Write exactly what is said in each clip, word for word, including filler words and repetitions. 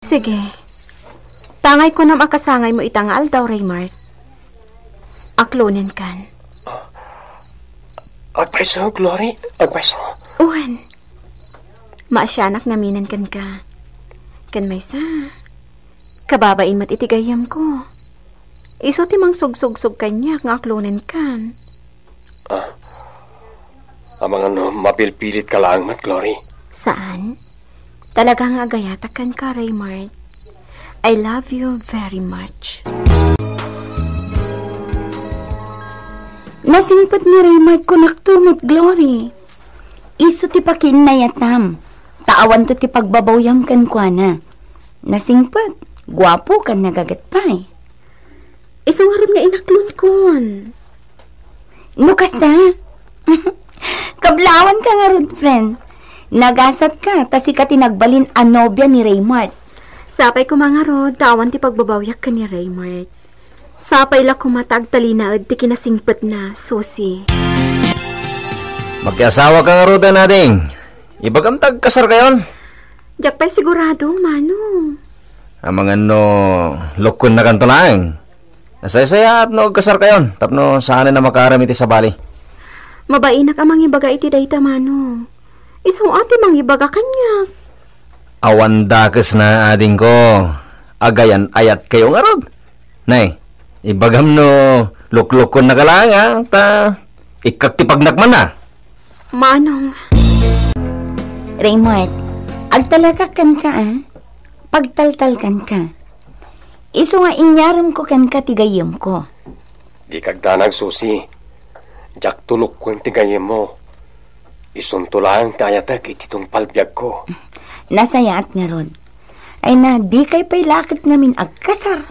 Sige. Tangay kunam a kasangaymo ita nga aldaw, Raymart. Aklonenkan. Agpayso, Glory. Agpayso. Wen, maasianak ngamin kenka. Ken maysa, kababain met iti gayyemko. Isu ti mangsugsugsog kaniak nga aklonenkan. Ah, amangan no mapilpilitka laeng met, Glory? Saan? Talaga nga agayatak kenka, Raymart. I love you very much. Nasingpet ni Raymart kunakto met, Glory. Isu ti pakiinnayatam, ta awanto ti pagbabawyam kenkuana. Nasingpet, guapo, ken nagaget pay. Isu ngarud nga inaklonkon. No kasta, kablawanka ngarud, friend. Nagasatka, ta sika ti nagbalin a nobia ni Raymart. Sapay koma ngarud, ta awan ti pagbabawyak ken ni Raymart. Sapay la koma ta agtalinaed ti kinasingpetna, Susi. Makiasawaka ngaruden, ading. Ibagam ta agkasarkayon? Diak pay sigurado, Manong. Amangan no lokkonnakanto laeng. Nasaysayaat no agkasarkayon tapno saanen a makaaram iti sabali. Mabainak a mangibaga iti dayta, Manong. Isu a ti mangibaga kaniak. Awan dakesna, adingko. Agayan-ayatkayo ngarud. Nay, ibagam no luklukkonnaka laeng, a, ta ikkak ti pagnakmanna. Manong. Raymart, agtalekak kenka, a. Pagtaltalkanka. Isu nga inyaremko kenka ti gayyemko. Dika agdanag, Susi. Diakto lukkuen ti gayyemmo. Isunto laeng ti ayatek iti tungpal biagko. Nasayaat ngarud. Ay na, dikay pay la ket ngamin agkasar.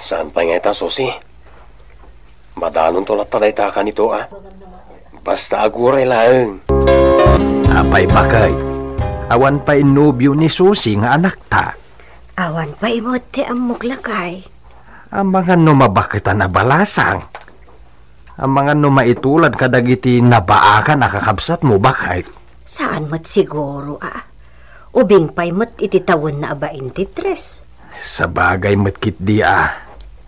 Saan pay nga ita, Susi? Madanonto latta dayta kanito, a? Basta aguray laeng. Apay, baket? Awan pay nobio ni Susi nga anakta? Awan pay met ti ammok, lakay. Amangan no mabaketan a balasang. Amangan no maitulad kadagiti nabaakan a kakabsatmo, baket. Saan met siguro, a. Ubing pay met iti tawenna a baintitres. Sabagay met ketdi, a.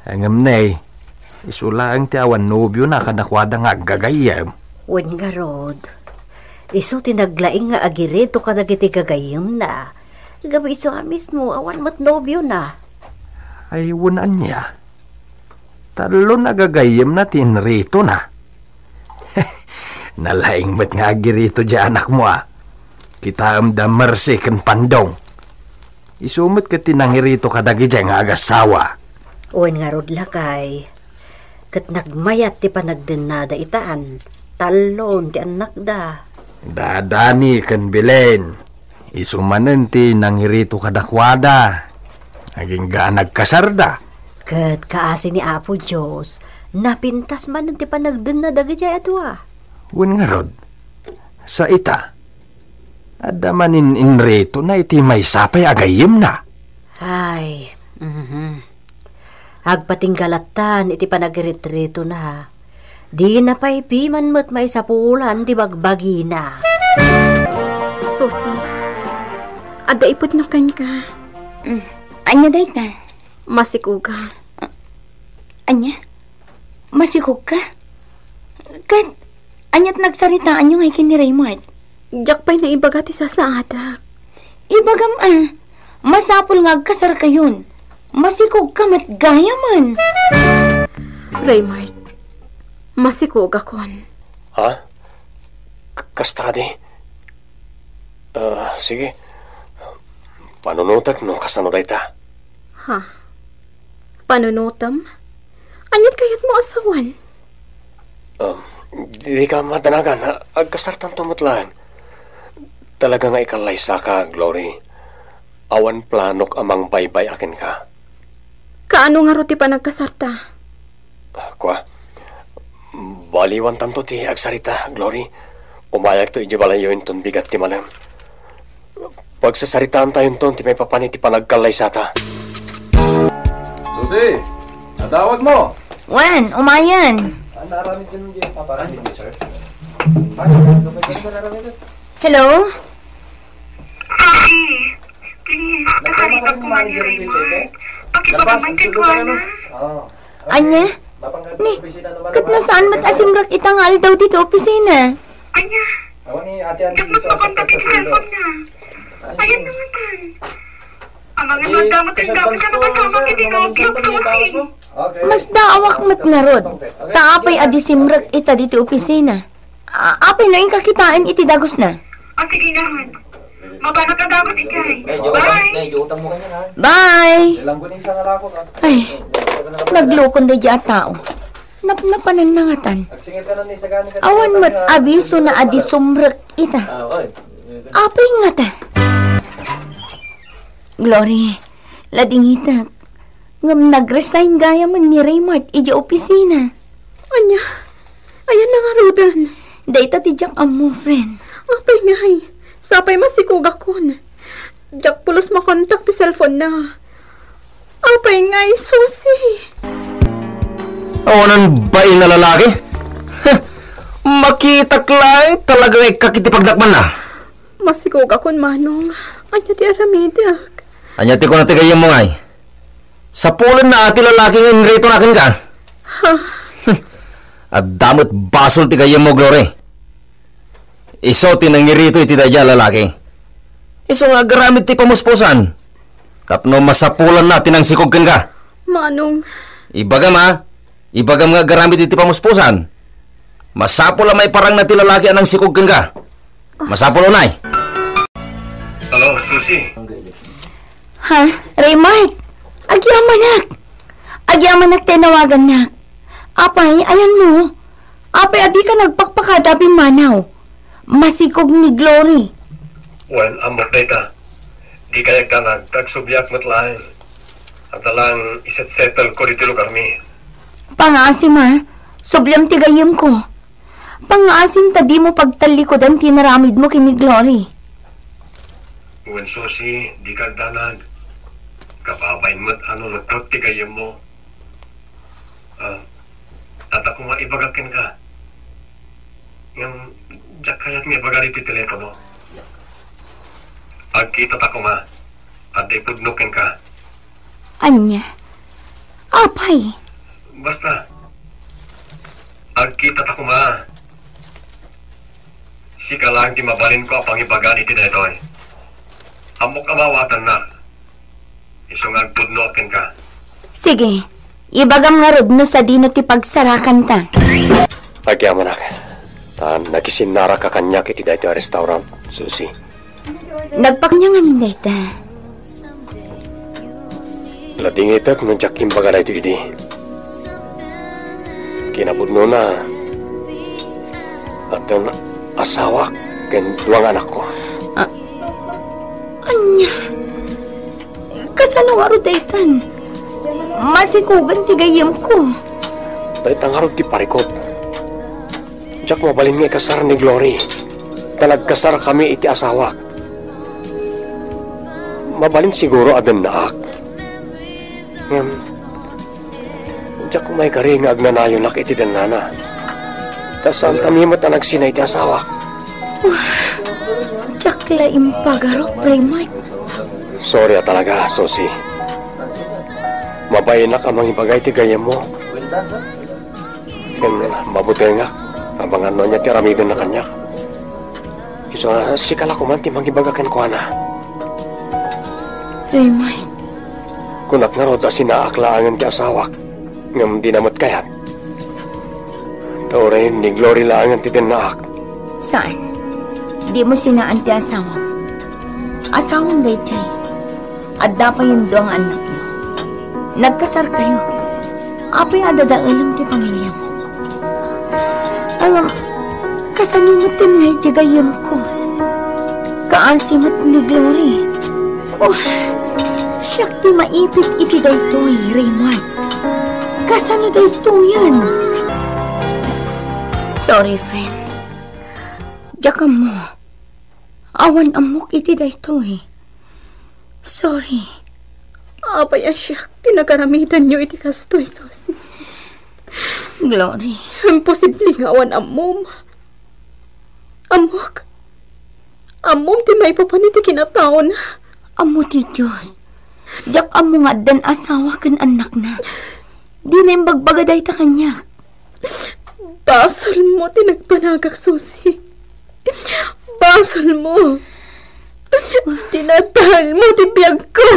Ngem ne, isu laeng ti awan nobiona kadakuada nga aggagayyem. Wen ngarud, isu ti naglaing nga agirito kadagiti gagayyemna. Gapu isu a mismo, awan met nobiona. Ay, wen ania? Tallon a gagayyemna ti inritona. Nalaing met nga agirito diay anakmo, a. Kitaem da Mercy ken Pandong. Isu met ket ti nangirito kadagidiay nga agassawa. Wen ngarud, lakay, ket nagmayat ti panagdennada itan, tallon ti annakda. Da Dani ken Belen. Isu manen ti nangirito kadakuada. Agingga a nagkasarda. Ket kaasi ni Apo Dios, napintas manen ti panagdenna dagidiay a dua. Wen ngarud, sa ita, adda manen inritona iti maysa pay a gayyemna. Ay, mhm. Agpatingga lattan iti panagritritona. Dina pay piman met maisapulan ti bagbagina. Susi, adda iputno kenka. Mm, ania dayta? Masikuga. Ania? Masikogka? Ket aniat nagsaritaanyo ngay ken ni Raymart? Diak pay naibaga ti sasaadak. Ibagam a, masapul nga agkasarkayon. Masikogka met gayamen. Raymart, masikogakon. Ha? K-, kasta kadi? Ah, sige. Panunotek no kasano dayta. Ha? Panunotem? Aniat kayatmo a sawen? Um, dika madanagan. Agkasartanto met laeng. Talaga nga ikallaysaka, Glory. Awan planok a mangbaybay-a kenka. Kaano ngarud ti panagkasarta? Ah, kua, baliwantanto ti agsarita, Glory. Umayakto idiay balayyo inton bigat ti malem. Pagsasaritaantayonton ti maipapan iti panagkallaysata. Susi, adawagmo! Wen, umayen. Hello? Ay, Please, kasarigak koma ni Raymond. Pakibagam man kenkuana. Ania? Ni, ket no saan met a simrek ita nga aldaw ditoy opisina? Ania? Diak met makontak iti cellphone-na. Ayan na nga tan. Amangan no adda met ken damo ti nakasama ken ni Gawgyo, Susi. Masdaawak met ngarud. Ta apay a di simrek ita ditoy opisina? A-, apay no inka kitaen iti dagusna? O, sige ngarud. Mabanak a dagus idiay. Bye. Bye. Ay, naglukon daydiay a tao. Napnapananna nga tan. Awan met abisona a di sumrek ita. Apay ngata? Glory, ladingitek. Ngem nag-resign gayamen ni Raymart idiay opisina. Ania? Ayanna ngaruden? Dayta ti diak ammo, friend. Apay ngay? Sapay masikogakon. Diak pulos makontak ti cellphone-na. Apay ngay, Susi? Awanan bain a lalaki? Heh, makitak laeng talaga nga ikkak iti pagdakmanna. Masikogakon, Manong. Ania ti aramidek? Ania ti kuna ti gayyemmo ngay? Sapulenna a ti lalaki nga inritona kenka. Ha? Adda met basol ti gayyemmo, Glory. Isu ti nangirito iti daydiay a lalaki. Isu nga agaramid ti pamuspusan. Tapno masapulanna ti nangsikog kenka. Manong. Ibagam, a. Ibagam nga agaramid iti pamuspusan. Masapul a maiparangna ti lalaki a nangsikog kenka. Masapul unay. Hello, Susi. Ha? Raymart? Agyamanak! Agyamanak ti nawagannak. Apay, ayanmo? Apay a dika nagpakpakada a pimmanaw? Masikog ni Glory. Wen, ammok dayta. Dika agdanag, ta agsubliak met laeng. Adda lang iset-settle ko ditoy lugarmi. Pangaasim, a. Subliam ti gayyemko. Pangaasim ta dimo pagtallikudan ti inaramidmo ken ni Glory. Wen, Susi, dika agdanag. Kababain met a nunukot ti gayyemmo. A, adda koma ibagak kenka. Ngem diak kayat nga ibaga iti telepono. Agkitata koma. Adda ipudno kenka. Ania? Apay? Basta, agkitata koma. Sika laeng ti mabalinko a pangibagaan iti daytoy. Ammok a maawatannak. Isu nga agpudnoak kenka. Sige, ibagam ngarud no sadino ti pagsarakanta. Agyamanak, ta nakisinnaraka kaniak iti daytoy a restaurant, Susi. Nagpaknia ngamin dayta. Ladingitek no diak imbaga daytoy idi. Kinapudnona, addan asawak ken dua nga anakko. A-, ania? Kasano ngarud daytan? Masikogen ti gayyemko. Dayta ngarud ti parikut. Diak mabalin nga ikasar ni Glory, ta nagkasarkami iti asawak. Mabalin siguro a dennaak. Ngem, diak maikari nga agnanayonak iti dennana. Ta saankami met a nagsina iti asawak. Diak la impagarop, Raymart. Sorry a talaga, Susi. Mabainak a mangibaga iti gayyemmo. Ken mabutengak, amangan no ania ti aramidenna kaniak. Isu a sika la koman ti mangibaga kenkuana. Raymond. Kunak ngarud a sinaak laengen ti asawak, ngem dina met kayat. Ta uray ni Glory laengen ti dennaak. Saan? Dimo sinaan ti asawam? Asawam daydiay. Adda payen dua nga annakyo. Nagkasarkayo. Apay a dadaelem ti pamiliam? Ngem, kasano met ti gayyemko? Kaasi met ni Glory. Oh, siak ti maipit iti daytoy, Raymond. Kasano daytoyen? Sorry, friend. Diak ammo. Awan ammok iti daytoy. Sorry. Apay a siak ti nagaramidanyo iti kastoy, Susi? Glory. Imposible nga awan ammom. Ammok. Ammom ti maipapan iti kinataona. Ammo ti Dios. Diak ammo nga addan asawa ken annakna. Dina imbagbaga dayta kaniak. Basolmo ti nagbanagak, Susi. Basolmo. Tinataalmo ti biagko.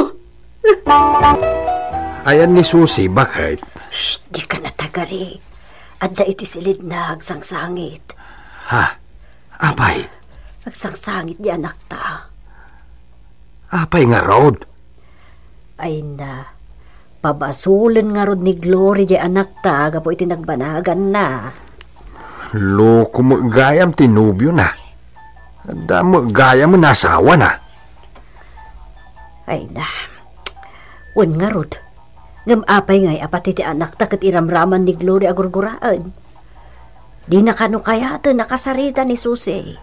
Ayan ni Susi, baket? Shh, dika natagari. Adda iti silidna, agsangsangit. Ha? Apay? Agsangsangit di anakta. Apay ngarud? Ay na, pabasolen ngarud ni Glory di anakta gapu iti nagbanaganna. Loko met gayam ti nobiona. Adda met gayam nga asawana. Ay na. Wen ngarud, ngem apay ngay a pati ti anakta ket iramraman ni Glory a gurguraen? Dina kano kayaten a kasarita ni Susi.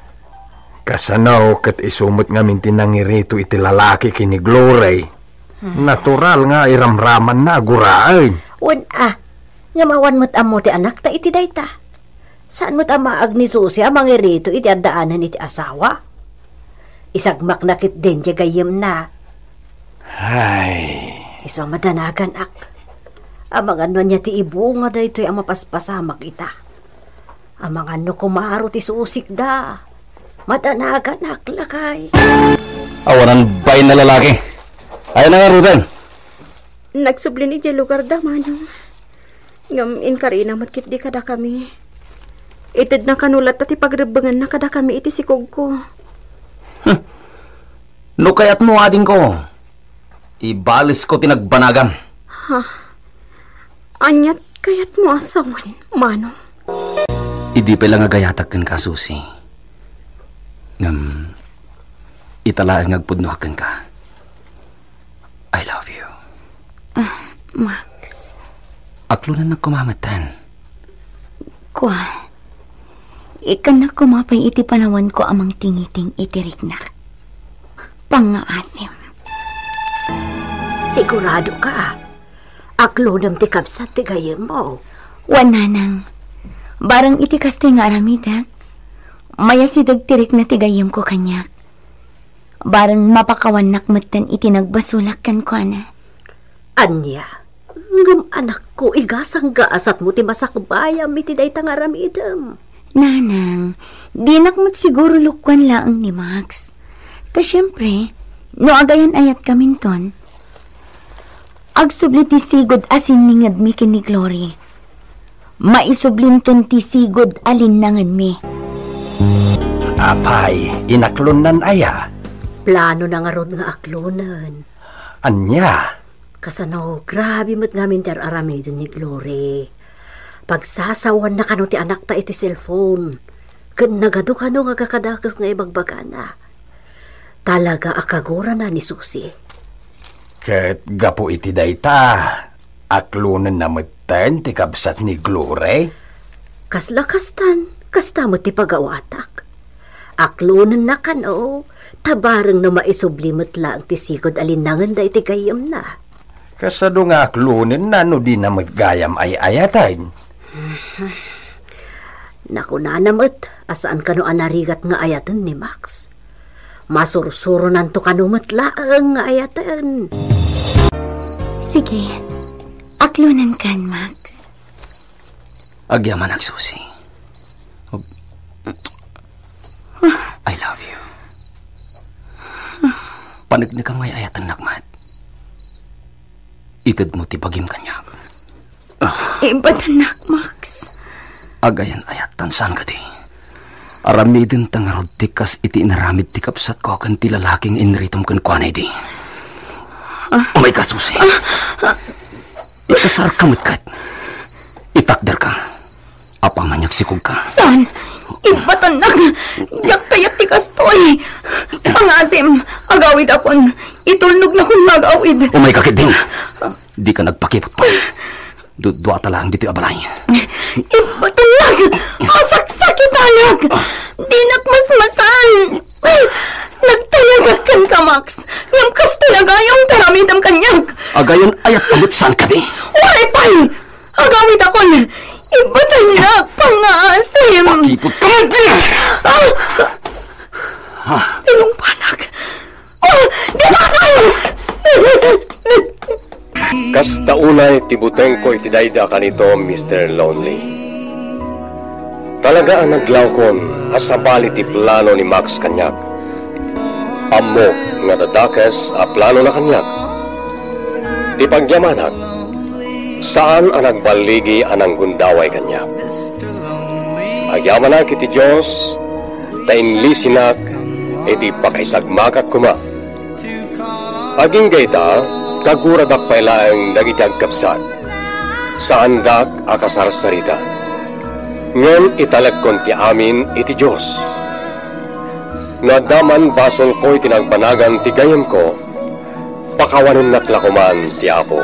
Kasano ket isu met ngamin ti nangirito iti lalaki ken ni Glory? Hmm. Natural nga iramramanna a guraen. Wen a, ngem awan met ammo ti anakta iti dayta. Saan met a maag ni Susi a mangirito iti addaanen iti asawa? Isagmakna ketdin ti gayyemna. Ay. Isu a madanaganak. Amangan no ania ti ibunga daytoy a mapaspasamak ita. Amangan no kumaro ti susikda. Madanaganak, lakay. Awanan bain a lalaki. Ay, nangarutan. Nagsublin idiay lugarda, Manong. Ngem inkarina met ketdi kadakami. Itedna kano latta ti pagrebbenganna kadakami iti sikogko. Hmm. No kayatmo, adingko, ibalesko ti nagbanagam. Ha? Aniat kayatmo a sawen, Manong? Idi pay la nga agayatak kenka, Susi. Ngem, ita laeng nga agpudnoak kenka. I love you. Ah, Max. Aklonennak koma metten. Kua, ikkannak koma pay iti panawanko a mangtingiting iti riknak. Pangngaasim. Sigurado ka? Aklonem ti kabsat ti gayyemmo? Wen, nanang. Bareng iti kastoy nga aramidek, mayasideg ti rikna ti gayyemko kaniak. Bareng mapakawannak metten iti nagbasolak kenkuana. Ania? Ngem anakko, igasanggasatmo ti masakbayam iti dayta nga aramidem. Nanang, dinak met siguro lokoan laeng ni Max. Ta siempre, no agayan-ayatkaminton, agsubli ti sigud a sinningedmi ken ni Glory. Maisublinton ti sigud a linnangenmi. Apay, inaklonnan aya? Planona ngarud nga aklonen. Ania? Kasano, grabe met ngamin ti ar-aramiden ni Glory. Pagsasawanna kano ti anakta iti cellphone. Ken nagadu kano nga agkakadakes nga ibagbagana. Talaga a kagurana ni Susi. Ket gapu iti dayta, aklonenna metten ti kabsat ni Glory? Kasla kastan, kasta met ti pagawatak. Aklonenna kano, ta bareng no maisubli met laeng ti sigud a linnangenda iti gayyemna. Kasano nga aklonenna no dina met gayam ay-ayaten? Nakunana met a saan kano a narigat nga ayaten ni Max. Masursuronanto kano met laeng nga ayaten. Sige, aklonenkan, Max. Agyamanak, Susi. I love you. Paneknekam nga ay-ayatennak met. Itedmo ti bagim kaniak. Ibatannak, Max. Agayan-ayat tan saan kadi? Aramidenta ngarud ti kas iti inaramid ti kabsatko ken ti lalaki nga iniritom kenkuana idi. Ah. Umayka, Susi. Ah. Ikasarka met ket. Itakderka. Apaman nga agsikogka. Saan? Ibatannak. Diak kayat ti kastoy. Pangasim, agawidakon. Itulnognakon nga agawid. Umayka ketdin. Dika nagpakipot pay. Duduata laeng ditoy a balay. Ibatannak! Masaksakitanak! Dinak masmasan! Nagtayagak kenka, Max. Ngem kastoy a gayam ti aramidem kaniak. Agayan-ayat met saan kadi? Uray pay! Agawidakon! Ibatannak! Pangaasim! Pakipot ka man! Ah! Ah! Tinungpanak! Kasta unay ti butengko iti daydi a kanito, Mister Lonely. Talaga a nadlawkon a sabali ti plano ni Max kaniak. Ammok nga adda dakes a planona kaniak. Ti pagyamanak, saan a nagballigi a nanggundaway kaniak. Agyamanak iti Dios ta inlisinak iti pakaisagmakak koma. Agingga ita, kaguradak pay laeng dagiti agkabsat. Saandak a kasarsarita. Ngem italekkon ti amin iti Dios. No adda man basolko iti nagbanagan ti gayyemko, pakawanennak la koman ti Apo.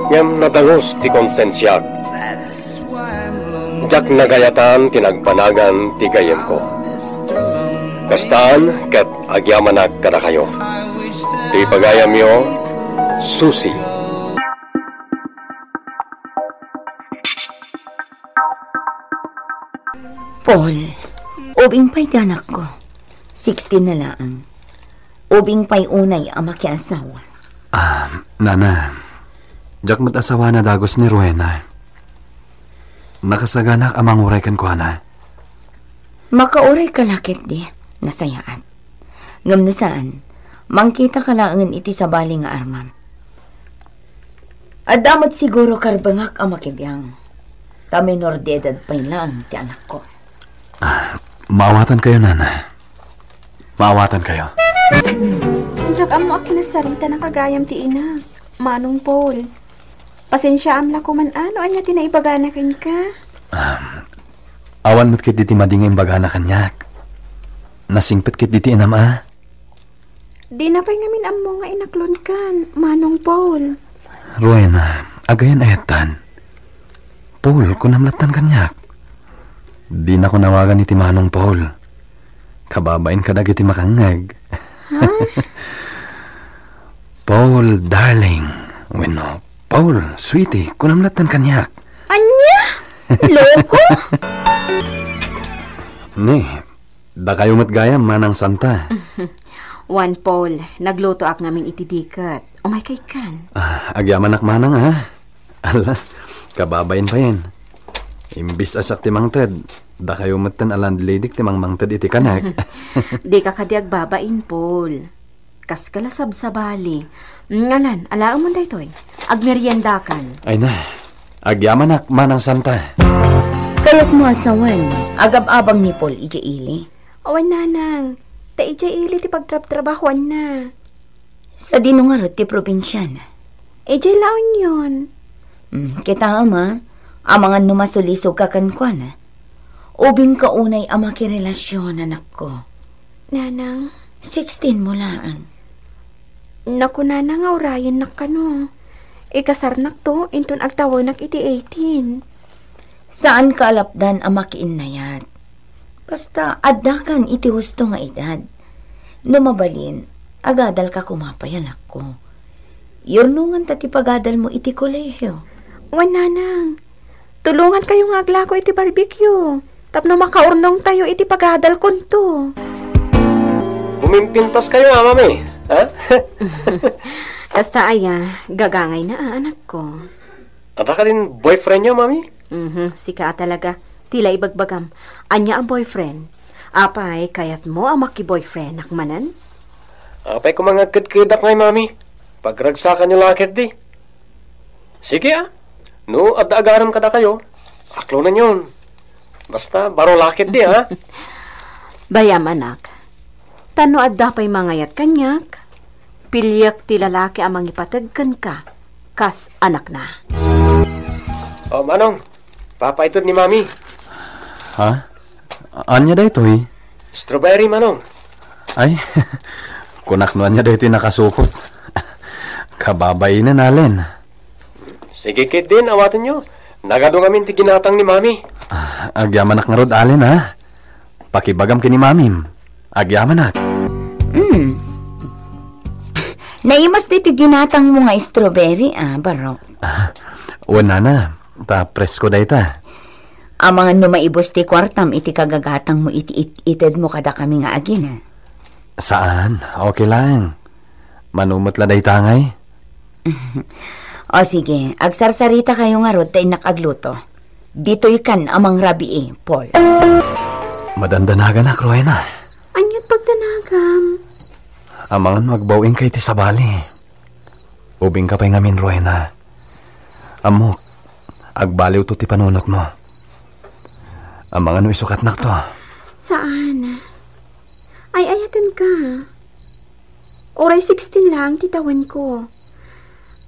Ngem nadalus ti konsensiak. Diak nagayatan ti nagbanagan ti gayyemko. Kastan ket agyamanak kadakayo. Ti pagayamyo, Susi. Paul, ubing pay ti anakko. Sixteen na laeng. Ubing pay unay a makiasawa. Ah, nana, diak met asawana dagus ni Rowena. Nakasaganak a manguray kenkuana. Makauray ka la ketdi, nasayaat. Ngem no saan, mangkita ka laengen iti sabali nga armam. Adda met siguro karbengak a makibiang, ta menor de edad pay laeng ti anakko. Ah, maawatankayo, nana. Maawatankayo. Diak ammo a kinasarita na kagayam ti ina, Manong Paul. Pasensiaam la koman a no ania ti naibagana kenka. Ah, awan met ketdi ti madi nga imbagana kaniak. Nasingpet ketdi ti inam a. Dina pay ngamin ammo nga inaklonkan, Manong Paul. Rowena, agayan-ayattan. Paul, kunam lattan kaniak. Dinako nawagan iti Manong Paul. Kababain kadagiti makangngeg. Ha? Paul, darling. Wenno, Paul, sweetie, kunam lattan kaniak. Ania? Loko? Ne, dakayo met gayam, Manang Santa. Wen, Paul, naglutoak ngamin iti diket. Umaykay kan. Ah, agyamanak manang, ha? Ala, kababain payen. Imbis a siak ti mangted, dakayo metten a landladyk ti mangmangted iti kanek. Dika kadi agbabain, Paul. Kaska la sabsabali. Ngalan, alaemon daytoy. Agmeriendakan. Ay na, agyamanak, Manang Santa. Kayatmo a sawen, agab-abang ni Paul idiay ili? Awan, nanang. Ta idiay ili ti pagtrabtrabahoanna. Sadino ngarud ti probinsiana? Idiay La Union. Hmm, kitaem a, amangan no masulisog ka kenkuana. Ubing ka unay a makirelasion, anakko. Nanang? Sixteen mo laeng. Nakunana nga urayennak kano. Ikasarnakto inton agtawennak iti eighteen. Saanka a lapdan a makiinnayat. Basta, addakan iti husto nga edad. No mabalin, agadalka koma pay, anakko. Yurnongan ta ti pagadalmo iti kolehio. Wen, nanang. Tulongankayo nga aglako iti barbecue tapno makaurnongtayo iti pagadalkonto. Pumimpintaskayo, a, mami, ha? Kasta aya, gagangayna a, anakko. Adda kadin boyfriendyo, mami? Mhm, sika a talaga. Ti la ibagbagam. Ania a boyfriend? Apay, kayatmo a makiboyfriendak manen? Apay koma nga agkedkedak ngay, mami? Pagragsakanyo la ketdi. Sige, a. No adda agarem kadakayo, aklonenyon. Basta, baro la ketdi, a. Bay-am, anak. Ta no adda pay mangayat kaniak, piliek ti lalaki a mangipateg kenka kas anakna. O, Manong, papaited ni Mami. Ha? Ania daytoy? Strawberry, Manong. Ay, kunak no ania daytoy nakasukot. Kababainen, Allen. Sige ketdin, awatenyo. Nagadu ngamin ti ginatang ni Mami. Ah, agyamanak ngarud, Allen, ha? Pakibagam ken ni Mamim. Agyamanak. Hmm. Naimas daytoy ginatangmo nga strawberry, a, Barok. Ah, wen, nana, ta presko dayta. Amangan no maibus ti kuartam iti kagagatangmo iti it-itedmo kadakami nga agina. Saan, okay lang. Mano met la dayta ngay? O sige, agsarsarita kayo ngarud ta innak agluto. Ditoy kan a mangrabii, Paul. Madandanaganak, Rowena. Ania't pagdanagam? Amangan no agbaw-ing ka iti sabali. Ubing ka pay ngamin, Rowena. Ammok, agbaliwto ti panunotmo. Amangan no isukatnakto. Saan. Ay-ayatenka. Uray sixteen laeng ti tawenko.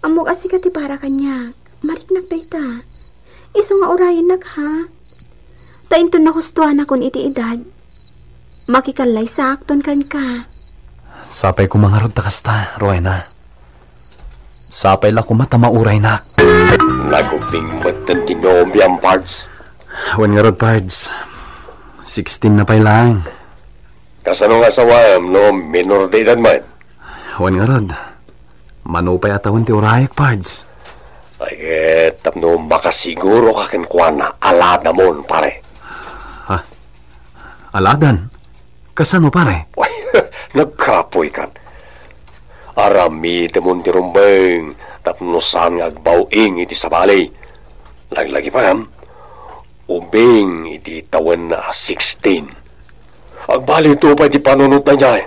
Ammok a sika ti para kaniak. Mariknak dayta. Isu nga urayennak, ha? Ta inton nahustuanakon iti edad, makikallaysaakton kenka. Sapay koma ngarud ta kasta, Rowena. Sapay la koma ta mauraynak. Nagubing metten ti nobiam, Pards. Wen ngarud, Pards. Sixteen na pay laeng. Kasano nga asawaem no minor de edad met? Wen ngarud. Mano pay a tawen ti urayek, Pards? Ay, ket tapno makasiguroka kenkuana, aladamon, pare. Ha? Aladan? Kasano, pare? Nagkapoykan. Aramidemon ti rumbeng tapno saan nga agbaw-ing iti sabali. Laglagipem, ubing iti tawenna a sixteen. Agbaliwto pay ti panunot daydiay.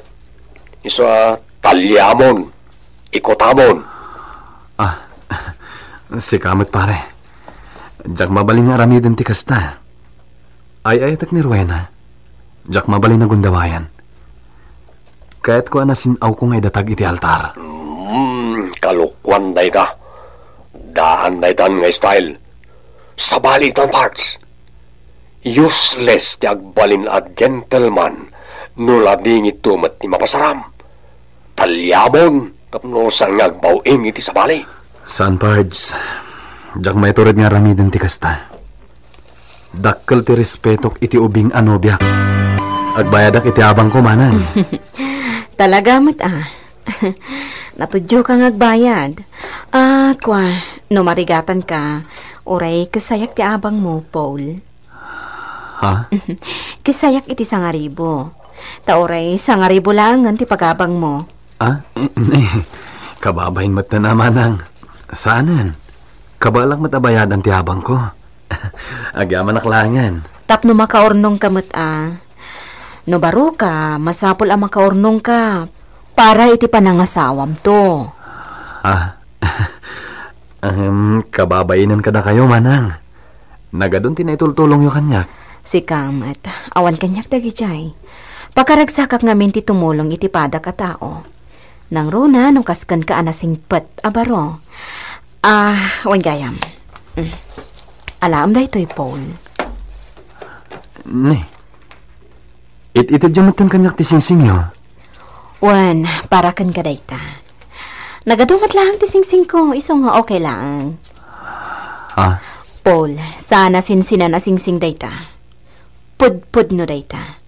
Isu a taliamon, ikutamon. Ah, sika met, pare. Diak mabalin nga aramiden ti kasta. Ay-ayatek ni Rowena. Diak mabalin a gundawayan. Kayatko a nasin-awko nga idatag iti altar. Hmm, kalokuan dayta. Daan daytan nga style. Sabali itan, Pards. Useless ti agbalin a gentleman no ladingitto met ti mapasaram. Taliamon tapno saan nga agbaw-ing iti sabali. Saan, Pards. Diak maitured nga aramiden ti kasta. Dakkel ti respetok iti ubing a nobiak. Agbayadak iti abangko, manang. Talaga met, a. Natudioka nga agbayad. Ah, kua, no marigatanka, uray kesayak ti abangmo, Paul. Ha? Kesayak iti sangaribu. Ta uray sangaribu laengen ti pagabangmo. Ah? Kababain met ta, manang. Saanen. Kabaelak met a bayadan ti abangko. Agyamanak laengen. Tapno makaurnongka met, a. No baroka, masapul a makaurnongka para iti panangasawamto. Ah. Ahem, kababainen kadakayo, manang. Nagadun ti naitultulongyo kaniak. Sika met, awan kaniak dagidiay. Pakaragsakak ngamin ti tumulong iti padak a tao. Nangruna no kas kenka a nasingpet a baro. Ah, wen gayam. Mm. Alaem daytoy, Paul. Ne. It-itedyo metten kaniak ti singsingyo. Wen, para kenka dayta. Nagadu met laeng ti singsingko, isu nga okay laeng. Ha? Paul, saan a sinsinan a singsing dayta. Pudpudno dayta.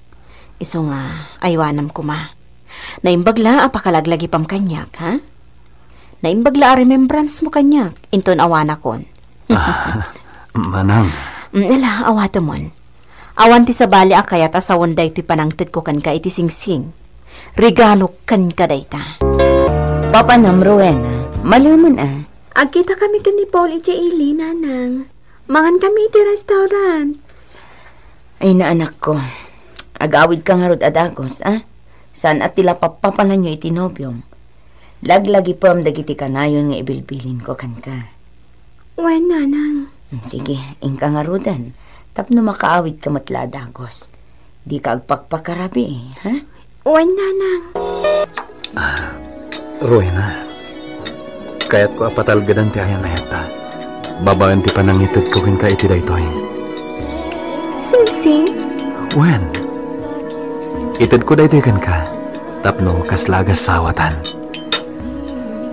Isu nga, aywanam koma. Naimbag la a pakalaglagipam kaniak, ha? Naimbag la a remembrance mo kaniak, inton awanakon. Ah, manang. Mm, ala, awatemon. Awan ti sabali a kayat a sawen daytoy panangtedko kenka iti singsing. Regalok kenka dayta. Papanam, Rowena, malemen a. Agkitakami ken ni Paul idiay ili, nanang. Mangankami iti restaurant. Ay, naanakko. Agawidka ngarud a dagus, a? Saan a ti lapappapananyo iti nobiom. Laglagipem dagiti kanayon nga ibilbilinko kenka. Wen, nanang. Mm, sige, inka ngaruden. Tapno makaawidka met la a dagus. Dika agpakpakarabii, ha? Wen, nanang. Ah, Rowena, kayatko a patalgedan ti ayan-ayatta babaen ti panangitedko kenka iti daytoy. Singsing? Wen, itedko daytoy kenka tapno kasla agasawatan.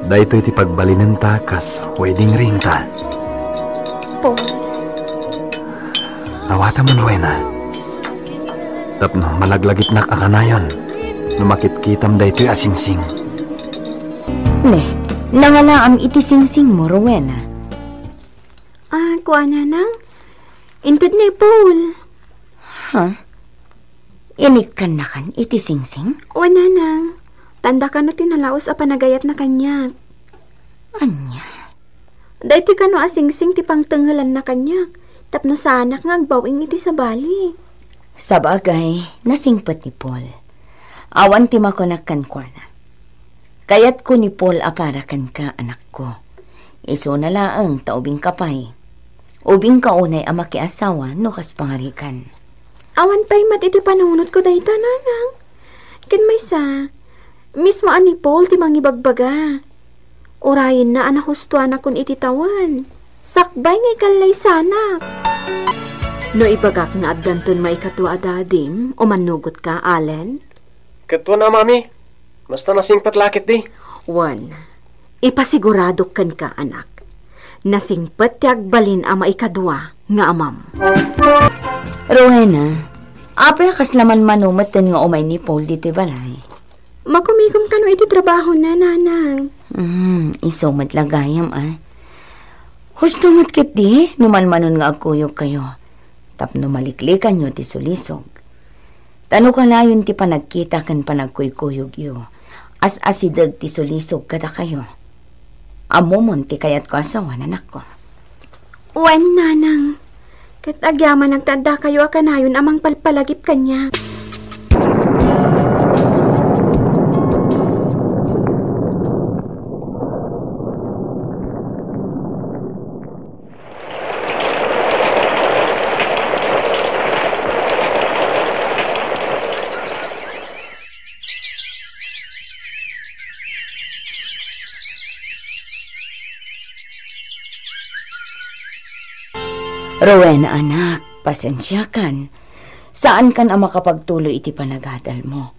Daytoy ti pagbalinenta kas wedding ringta. Paul. Awatemon, Rowena. Tapno malaglagipnak a kanayon no makitkitam daytoy a singsing. Ne, nangalaam iti singsingmo, Rowena. Ah, kuana, nang? Inted ni Paul. Ha? Inikkannakan iti singsing? Wen, nanang. Tanda kano ti nalaus a panagayatna kaniak. Ania? Daytoy kano a singsing ti pangtengelanna kaniak tapno saanak nga agbaw-ing iti sabali. Sabagay, nasingpet ni Paul. Awan ti makunak kenkuana. Kayatko ni Paul a para kenka, anakko. Isuna laeng ta ubingka pay. Ubingka unay a makiasawa no kas pangarigan. Awan pay met iti panunotko dayta, nanang. Ken maysa, mismo a ni Paul ti mangibagbaga. Urayenna a nahustuanakon iti tawen. Sakbay nga ikallaysanak. No ibagak nga addanton maikadua a dadim, umannugotka, Allen? Ket wen a, Mami, basta nasingpet la ketdi. Wen, ipasiguradok kenka, anak. Nasingpet ti agbalin a maikadua nga amam. Rowena, apay a kasla manmano metten nga umay ni Paul ditoy balay? Makumigom kano iti trabahona, nanang. Hmm, isu met la gayam, a. Husto met ketdi no manmanon nga agkuyogkayo tapno maliklikanyo ti sulisog. Ta no kanayon ti panagkita ken panagkuykuyogyo, as-asideg ti sulisog kadakayo. Ammomon ti kayatko a sawen, anakko. Wen, nanang. Ket agyamanak ta addakayo a kanayon a mangpalpalagip kaniak. Rowena, anak, pasensiakan. Saankan a makapagtuloy iti panagadalmo.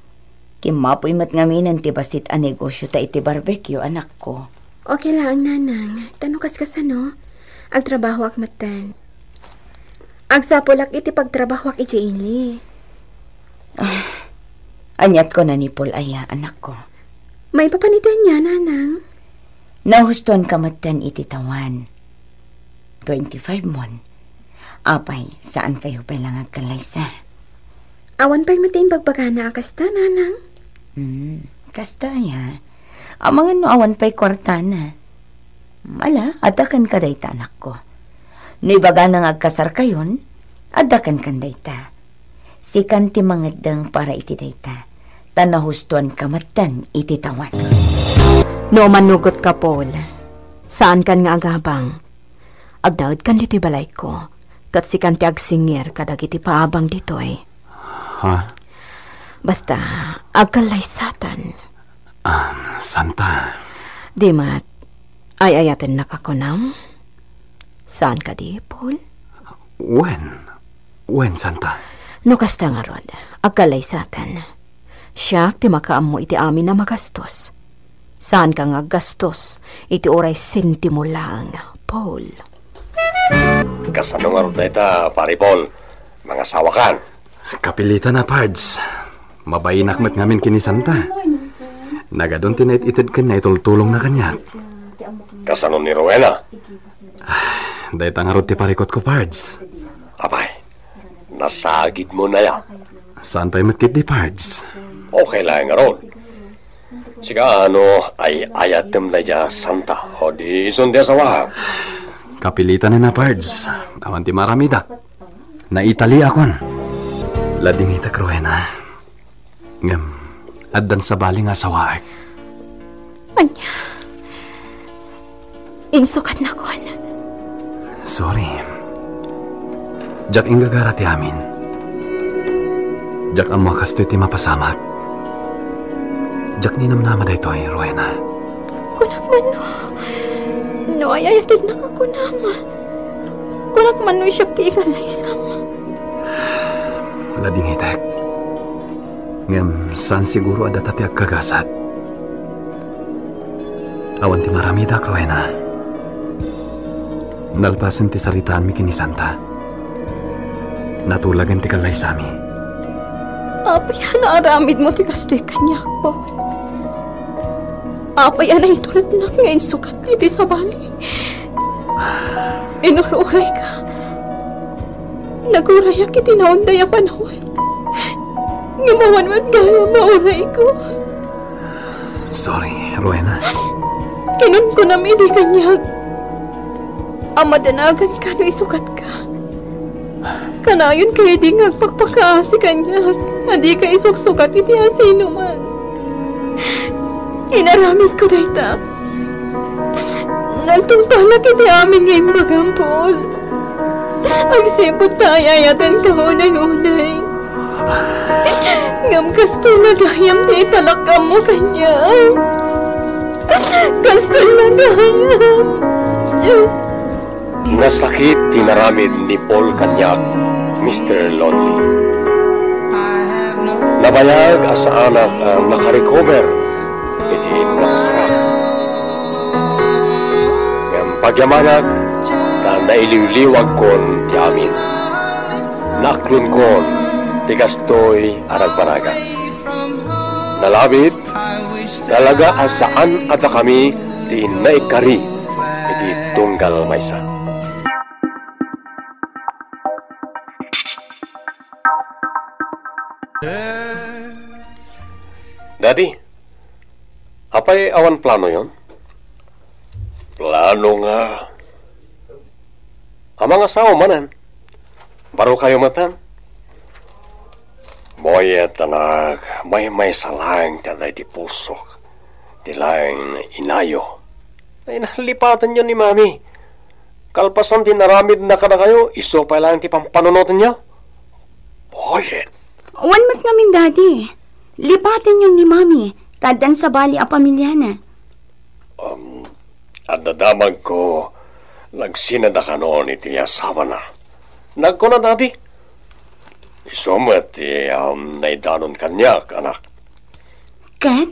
Kimmapoy met ngaminen ti bassit a negosio ta iti barbecue, anakko. Okay laeng, nanang. Ta no kaskasano, agtrabahoak metten. Agsapulak iti pagtrabahoak idiay ili. Ah, aniat kuna ni Paul aya, anakko? Maipapan iti ania, nanang? Nahustuanka metten iti tawen. Twenty-five mon. Apay, saankayo pay la nga agkallaysa? Awan pay met ti imbagbagana a kasta, nanang. Hmm, kasta aya. Amangan no awan pay kuartana. Ala, adda kenka dayta, anakko. No ibagana nga agkasarkayon, adda kenkan dayta. Sikan ti mangeddeng para iti dayta, ta nahustuanka metten iti tawen. No umanugotka, Paul, saankan nga agabang. Agnaedkan ditoy balayko, ket sikan ti agsingir kadagiti paabang ditoy. Ha? Basta, agkallaysatan. Ah, Santa. Di met, ay-ayatennaka kunam? Saan kadi, Paul? Wen, wen, Santa. No kasta ngarud, agkallaysatan. Siak ti makaammo iti amin a magastos. Saanka nga aggastos iti uray sentimo laeng, Paul. Kasano ngarud dayta, Pari Paul? Mangasawakan? Kapilitan a, Pards. Mabainak met ngamin ken ni Santa. Nagadun ti naititedken nga itultulongna kaniak. Kasano ni Rowena? Dayta ngarud ti parikutko, Pards. Apay, nasagidmon aya? Saan pay met ketdi, Pards? Okay laeng ngarud. Sika, no ay-ayatem daydiay a Santa, o di isun ti asawaak? Kapilitanen a, Pards. Awan ti maaramidak. Naitaliakon. Ladingitek, Rowena. Ngem, addan sabali nga asawaek. Ania? Insukatnakon. Sorry. Diak inggagara ti amin. Diak ammo a kastoy ti mapasamak. Diak ninamnama daytoy, Rowena. Kunak man no, no ay-ayatednak a kunam. Kunak man no siak ti ikallaysam. Ladingitek. Ngem saan siguro a data ti agkagasat. Awan ti maaramidak, Rowena. Nalpasen ti saritaanmi ken ni Santa, natulagen ti kallaysami. Apay a naaramidmo ti kastoy kaniak, Paul? Apay a naitulodnak nga insukat iti sabali? Inur-urayka. Nagurayak iti naunday a panawen. Ngem awan met gayam a urayko. Sorry, Rowena. Kinunkunam idi kaniak a madanaganka no isukatka. Kanayon kaydi nga agpakpakaasi kaniak a dika isuksukat iti asinoman. Inaramidko dayta. Nagtungpanak iti amin nga imbagam, Paul. Agsipud ta ay-ayatenka unay-unay. Ngem kastoy na gayam ti italakkammo kaniak. Kastoy na gayam. Nasakit ti naramid ni Paul kaniak, Mister Lonely. Nabayag a saanak a nakarecover iti nakasarak. Ngem pagyamanak ta nailiwliwagkon ti amin. Naaklonkon ti kastoy a nagbanagak. Nalabit, talaga a saan a dakami ti naikari iti tunggal maysa. Daddy, apay awan planoyon? Plano nga a mangasawa manen. Baro kayo matan. Boyet, anak, maymaysa laeng ti adda iti pusok, ti laeng inayo. Ay, nalipatenyo ni Mami. Kalpasan ti naramidna kadakayo, isu pay laeng ti pampanunotenyo. Boyet. Wen met ngamin, Daddy. Lipatenyo ni Mami, ta addan sabali a pamiliana. Um, adda damagko, nagsinada kanon iti asawana. Nagkuna, Daddy. Isu met ti, um, naidanon kaniak, anak. Ket,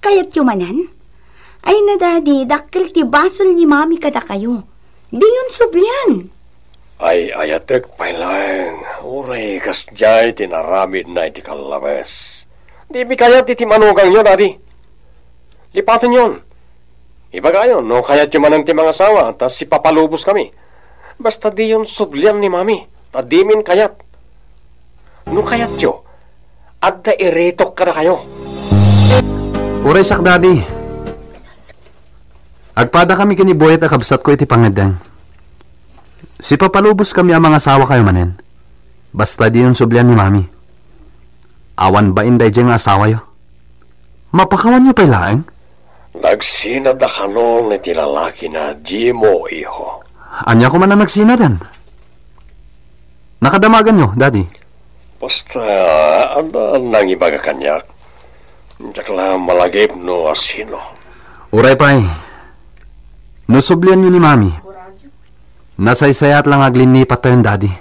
kayatyo manen? Ay na, Daddy, dakkel ti basol ni Mami kadakayo. Diyon sublian. Ay-ayatek pay laeng, uray kasdiay ti naramidna iti kallabes. Dimi kayat iti manugangyo, Daddy. Lipatenyon. Ibagayon, no kayatyo manen ti mangasawa, ta sipapaluboskami. Basta diyon sublian ni Mami, ta dimin kayat. No kayatyo, adda iritok kadakayo. Uray sakdadi. Agpadakami ken ni Boyet a kabsatko iti pangngeddeng. Sipapaluboskami a mangasawakayo manen. Basta diyon sublian ni Mami. Awan bain daydiay nga asawayo. Mapakawanyo pay laeng? Nagsinada kanon iti lalakina, Jimo, iho. Ania koma a nagsinadan? Nakadamaganyo, Daddy? Basta, adda nangibaga kaniak. Diak la malagip no asino. Uray pay. No sublianyo ni Mami, nasaysayaat la nga aglinlipat tayon, Daddy.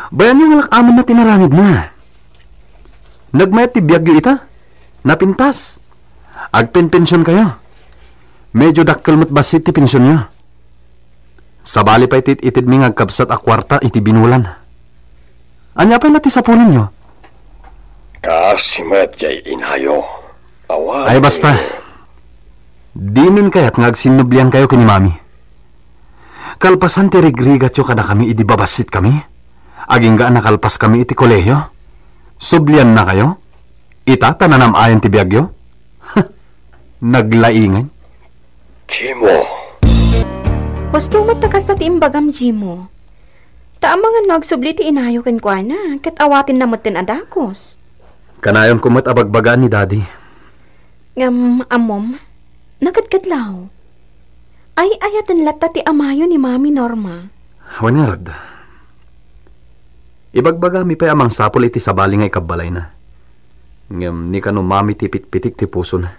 Bayanyo nga lak-amanna ti naramidna. Nagmayat ti biagyo ita. Napintas. Agpenpensionkayo. Medyo dakkel met bassit ti pensionyo. Sabali pay ti it-itedmi nga agkabsat a kuarta iti binulan. Ania pay la ti sapulenyo? Kaasi met jay inayo. Awan. Ay, basta. Dimin kayat nga agsinnubliankayo ken ni Mami. Kalpasan ti rigrigatyo kadakami idi babassitkami, agingga a nakalpaskami iti kolehio, subliannakayo? Ita ta nanam-ayan ti biagyo? Naglaingan. Jimo. Husto met ta kasta ti imbagam, Jimo. Ta amangan no agsubli ti inayo kenkuana, ket awatenna metten a dakes. Kanayonko met a bagbagaan ni Daddy. Ngem, ammom, nakadkadlaw. Ay-ayaten latta ti amayo ni Mami, Norma. Wen ngarud. Ibagbagami pay a mangsapul iti sabali nga ikabbalayna. Ngem ni kano Mami ti pitpitik ti pusona.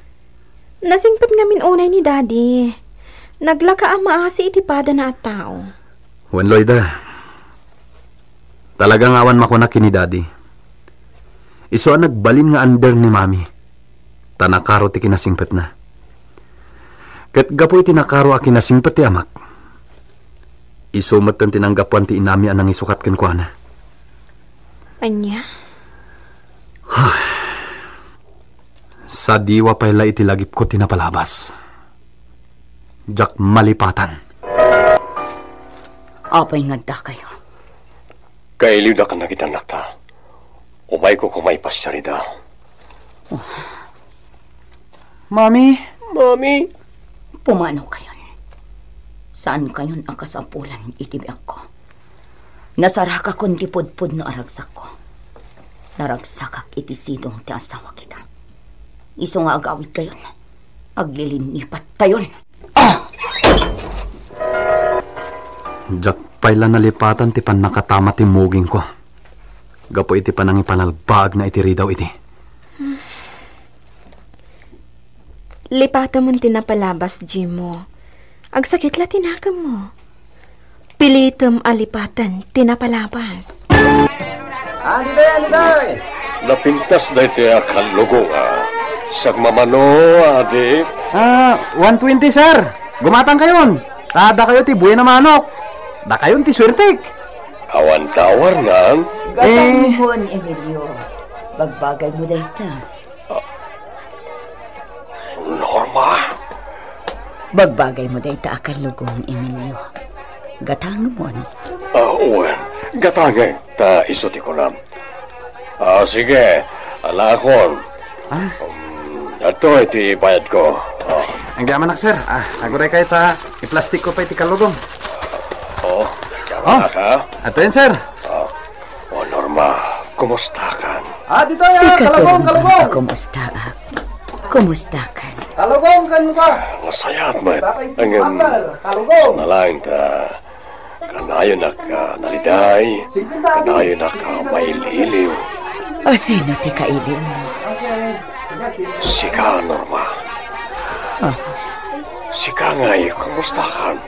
Nasingpet ngamin unay ni Daddy. Naglaka a maasi iti padana a tao. Wen, Loida. Talaga nga awan makuna ken ni Daddy. Isu a nagbalin nga under ni Mami. Ta nakaro ti kinasingpetna. Ket gapu iti nakaro a kinasingpet ti amak, isu metten ti nanggapuan ti inami a nangisukat kenkuana. Ania? Sadiwa pay la iti lagipko ti napalabas. Diak malipatan. Apay nga addakayo? Kailiwdak a nakitannak ta. Umayko koma ipasiar ida. Mami? Mami? Pumanaw kayon. Saan kayon a kasapulan iti biagko. Nasarakakon ti pudpudno a ragsakko. Naragsakak iti sidong ti asawak ita. Isu nga agawid kayon, aglilinnipat tayon. Ah! Diak pay la nalipatan ti pannakatama ti mugingko gapu iti panangipanalbaagna iti ridaw idi. Lipatamon ti napalabas, Jimmo. Agsakit la ti nakemmo. Pilitem a lipaten ti napalabas. Adi, Day, adi, Day! Napintas daytoy a kallugonga. Sagmamano, adi. Ah, one twenty, sir. Gumatang kayon. Ta dakayo ti buya a manok. Dakayon ti suertek. Awan dawarnan? Eh. Gatangmon, Emilio. Bagbagaymo dayta. Ah, Norma? Bagbagaymo dayta a kallugong, Emilio. Gatangmon. Ah, wen, gatangek, ta isu ti kunam. Ah, sige, alakon. Ah? Um, adtoy ti bayadko. Ah. Agyamanak, sir. Ah, aguray kayo ta iplastikko pay ti kallugong. Oh, agyamanak, ha? Adtoyen, sir. Ah. O, Norma, kumustakan? Ah, ditoy, ah, Sika ti kalugong, Norma, kalugong. Kumustaak? Kumustakan? Kalugong, kan ka? Masayat met. Tapay ti Ngem, apel, kalugong. Saan a laeng ta kanayonak a naliday, Singkwenta, kanayonak a mail-iliw. O, sino ti kailiwmo? Sika, Norma. Ah. Sika ngay, kumustakan?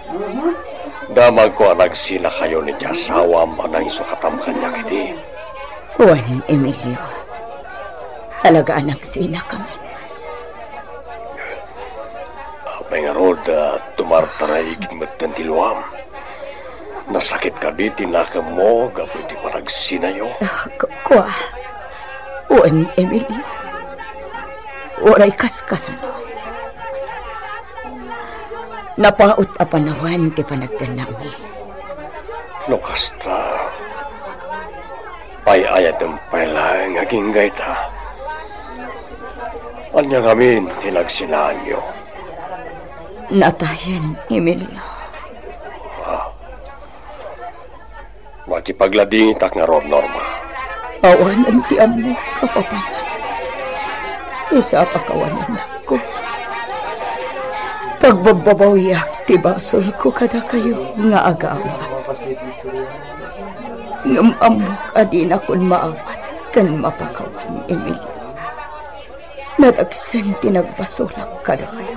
Damagko a nagsinakayon iti asawam a nangisukatam kaniak idi. Wen, Emilio. Talaga a nagsinakamin. Apay ngarud a tumartaraygid metten ti luam? Nasakit kadi ti nakemmo gapu iti panagsinayo? Ah, ku-, kua. Wen, Emilio. Uray kaskasano. Napaut a panawen ti panagdennami. No kasta, ay-ayatem pay laeng agingga ita. Ania ngamin ti nagsinaanyo? Natayen, Emilio. Ah. Makipagladingitak ngarud, Norma. Awanen ti ammok a papanak. Isu a pakawanennakko. Pagbabbabawiak ti basolko kadakayo nga agawa. Ngem ammok a dinakon maawat ken mapakawan, Emilio. Nadagsen ti nagbasolak kadakayo.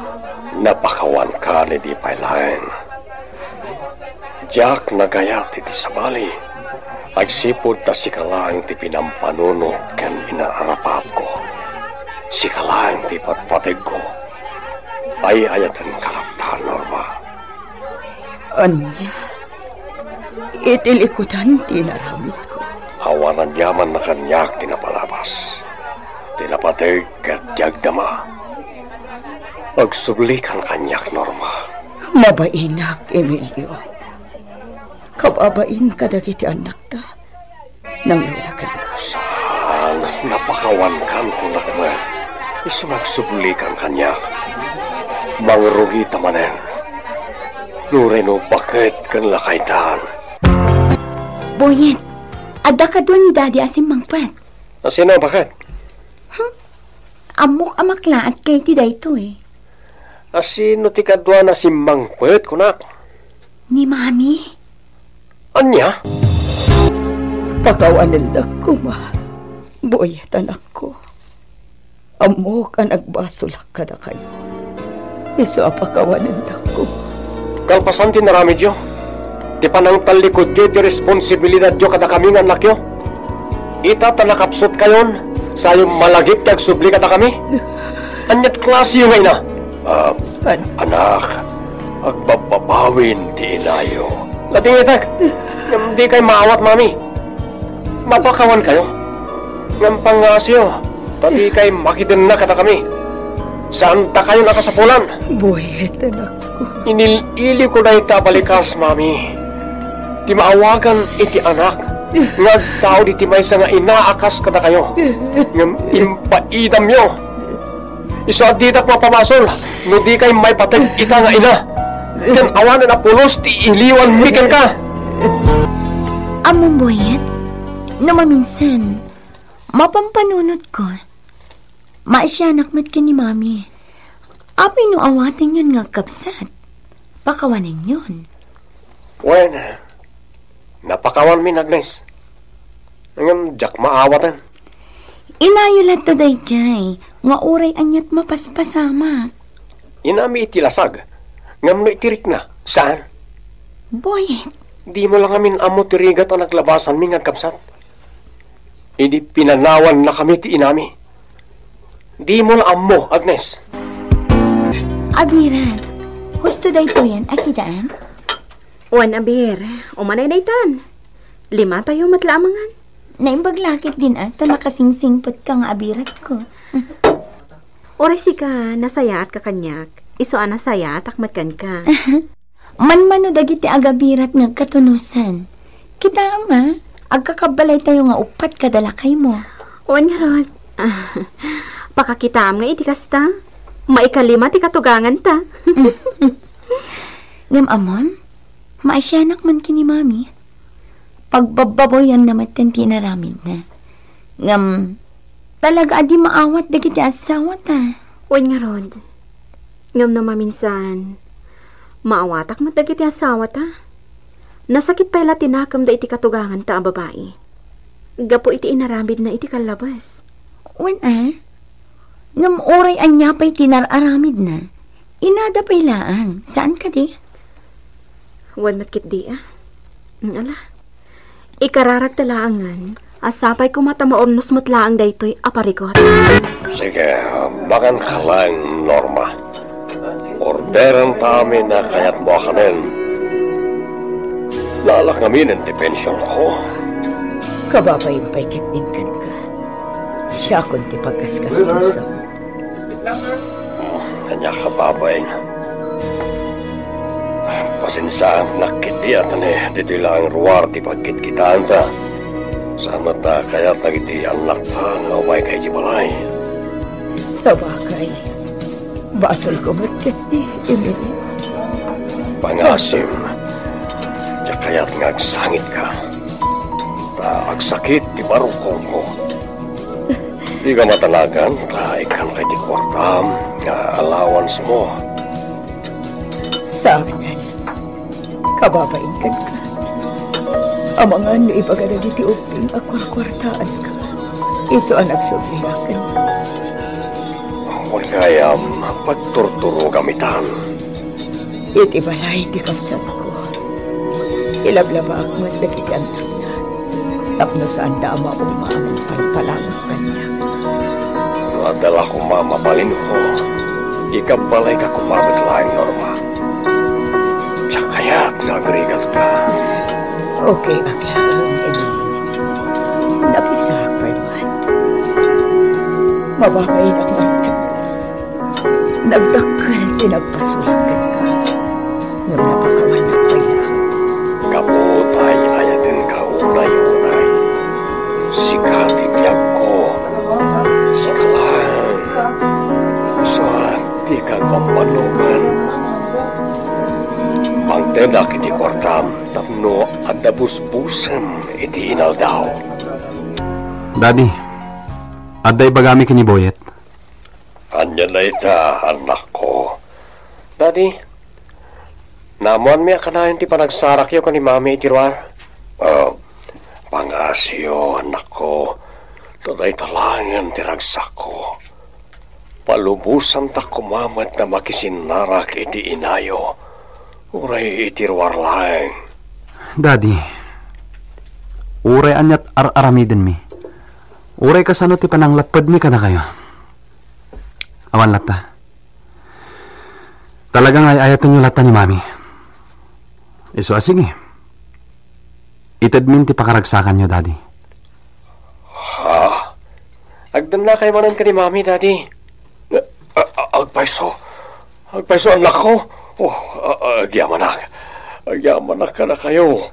Napakawankan idi pay laeng. Diak nagayat iti sabali. Agsipud ta sika laeng ti pinampanunot ken inaarapatko. Sika laeng ti patpategko. Ay-ayatenka latta, Norma. Ania? Iti likudan ti inaramidko. Awan agyamanna kaniak ti napalabas, ti napateg ket ti agdama. Agsublikan kaniak, Norma. Mabainak, Emilio. Kababain kadagiti annakta. Nangruna kenka. Saan, napakawankan kunak met. Isu nga agsublikan kaniak. Mangrugita manen. Nuray no baket ken lakaytan. Boyet, adda kadua ni Daddy a simmangpet. A sino, baket? Hmm? Ammok a maklaat kay ti daytoy. A sino ti kadua a simmangpet, kunak? Ni Mami. Ania? Pakawanendak koma, Boyet, anakko. Ammok a nagbasolak kadakayo. Isu a pakawanendak koma. Kalpasan ti naramidyo, ti panangtallikudyo iti responsibilidadyo kadakami nga annakyo. Ita ta nakapsutkayon, sayo malagip ti agsubli kadakami. Ania ti klasiyo nga ina? Ah, An- anak, agbabbabawin ti inayo. Ladingitek, ngem dikay maawat, Mami. Mapakawankayo. Ngem pangngasiyo, ta dikay makidenna kadakami. Saantakayon a kasapulan. Boyet, anakko. Inil-iliwko dayta a balikas, Mami. Ti maawagan iti anak, nga agtaud iti maysa nga ina a kas kadakayo, ngem impaidamyo. Isu a didak mapabasol no dikay maipateg ita nga ina, ken awanen a pulos ti iliwanmi kenka. Ammom, Boyet, no maminsan, mapampanunotko, maasianak met ken ni Mami. Apay no awatenyon nga agkabsat? Pakawanenyon. Wen, napakawanmin, Agnes. Ngem diak maawaten. Inayo latta daydiay nga uray aniat mapaspasamak. Inami iti lasag, ngem no iti rikna, saan? Boyet. Dimo la ngamin ammo ti rigat a naglabasanmi nga agkabsat. Idi pinanawannakami ti inami. Dimo la ammo, Agnes. Abirat, husto daytoyen a sidaan? Wen, Abir, umanay daytan. Limatayo met la a mangan. Naimbag la ketdin a ta nakasingsingpetka nga abiratko. Uray sika, nasayaatka kaniak. Isu a nasayaatak met kenka. Manmano dagiti agabirat nga agkatunosan. Kitaem a, agkakabbalaytayo nga uppat kada lakaymo. Wen ngarud, ah, pakakitaem nga iti kasta, maikalima ti katuganganta. Ngem ammom, maasianak man ken ni Mami. Pagbabbabawianna metten ti inaramidna. Ngem, talaga a di maawat dagiti assawata. Wen ngarud, ngem no maminsan, maawatak met dagiti assawata. Nasakit pay la ti nakemda iti katuganganta a babai gapu iti inaramidna iti kallabes. Wen a, ngem uray ania pay ti nar-aramidna, inada pay laeng, saan kadi? Wen met ketdi a. Ala. Ikararagta laengen a sapay koma ta maurnos met laeng daytoy a parigot. Sige, makanka laeng, Norma. Orderenta amin a kayatmo a kanen. Naalak ngaminen ti pensionko. Kababain pay ketdin kenka. Siakon ti pagkaskastusam. Ania ka, babain? Pasensianak ketdi a ta ne, ditoy laeng ruar ti pagkitkitaanta. Saan met a kayat dagiti annakta nga umayka iti balay. Sabagay, basolko met ketdi, Emily. Pangasim, diak kayat nga agsangitka. Ta agsakit ti barukongko. Dika matanagan ta ikkanka iti kuartam nga allowance mo. Saanen, kababain kenka. Amangan no ibaga dagiti ubbing a kuarkuartaanka, isu a nagsubliak kenka. Wen gayam, pagturturogam itan. Iti balay ti kabsatko, ilablabaak met dagiti annakna tapno saanda a mauma a mangipalpalabok kaniak. No adda la koma mabalinko, ikabbalayka koma met laeng, Norma. Diak kayat nga agrigatka. Okay ak laeng, Emily. Napisaak pay met. Mababainak met kenka. Nagdakkel ti nagpasulak kenka, ngem napakawannak pay laeng. Gapu ta ay-ayatenka unay-unay. Sika ti biagko. Sika laeng. Saan ti kagpampannugan? Pangtedak iti kuartam tapno adda busbusem iti inaldaw. Daddy, adda ibagami ken ni Boyet. Ania dayta, annakko? Daddy, naammoanmi a kanayon ti panagsarakyo ken ni Mami iti ruar. Ah, pangaasiyo, annakko, ta dayta laengen ti ragsakko. Palubosantak koma met a makisinnarak iti inayo, uray iti ruar laeng. Daddy, uray aniat ar-aramidenmi, uray kasano ti pananglappedmi kadakayo. Awan latta. Talaga nga ay-ayatenyo latta ni Mami. Isu a sige. Itedmin ti pakaragsakanyo, Daddy. Ha? Agdannakayo manen ken ni Mami, Daddy? A-, a-, agpayso. Agpayso, annakko. Oh, a-, a-, agyamanak. Agyamanak kadakayo.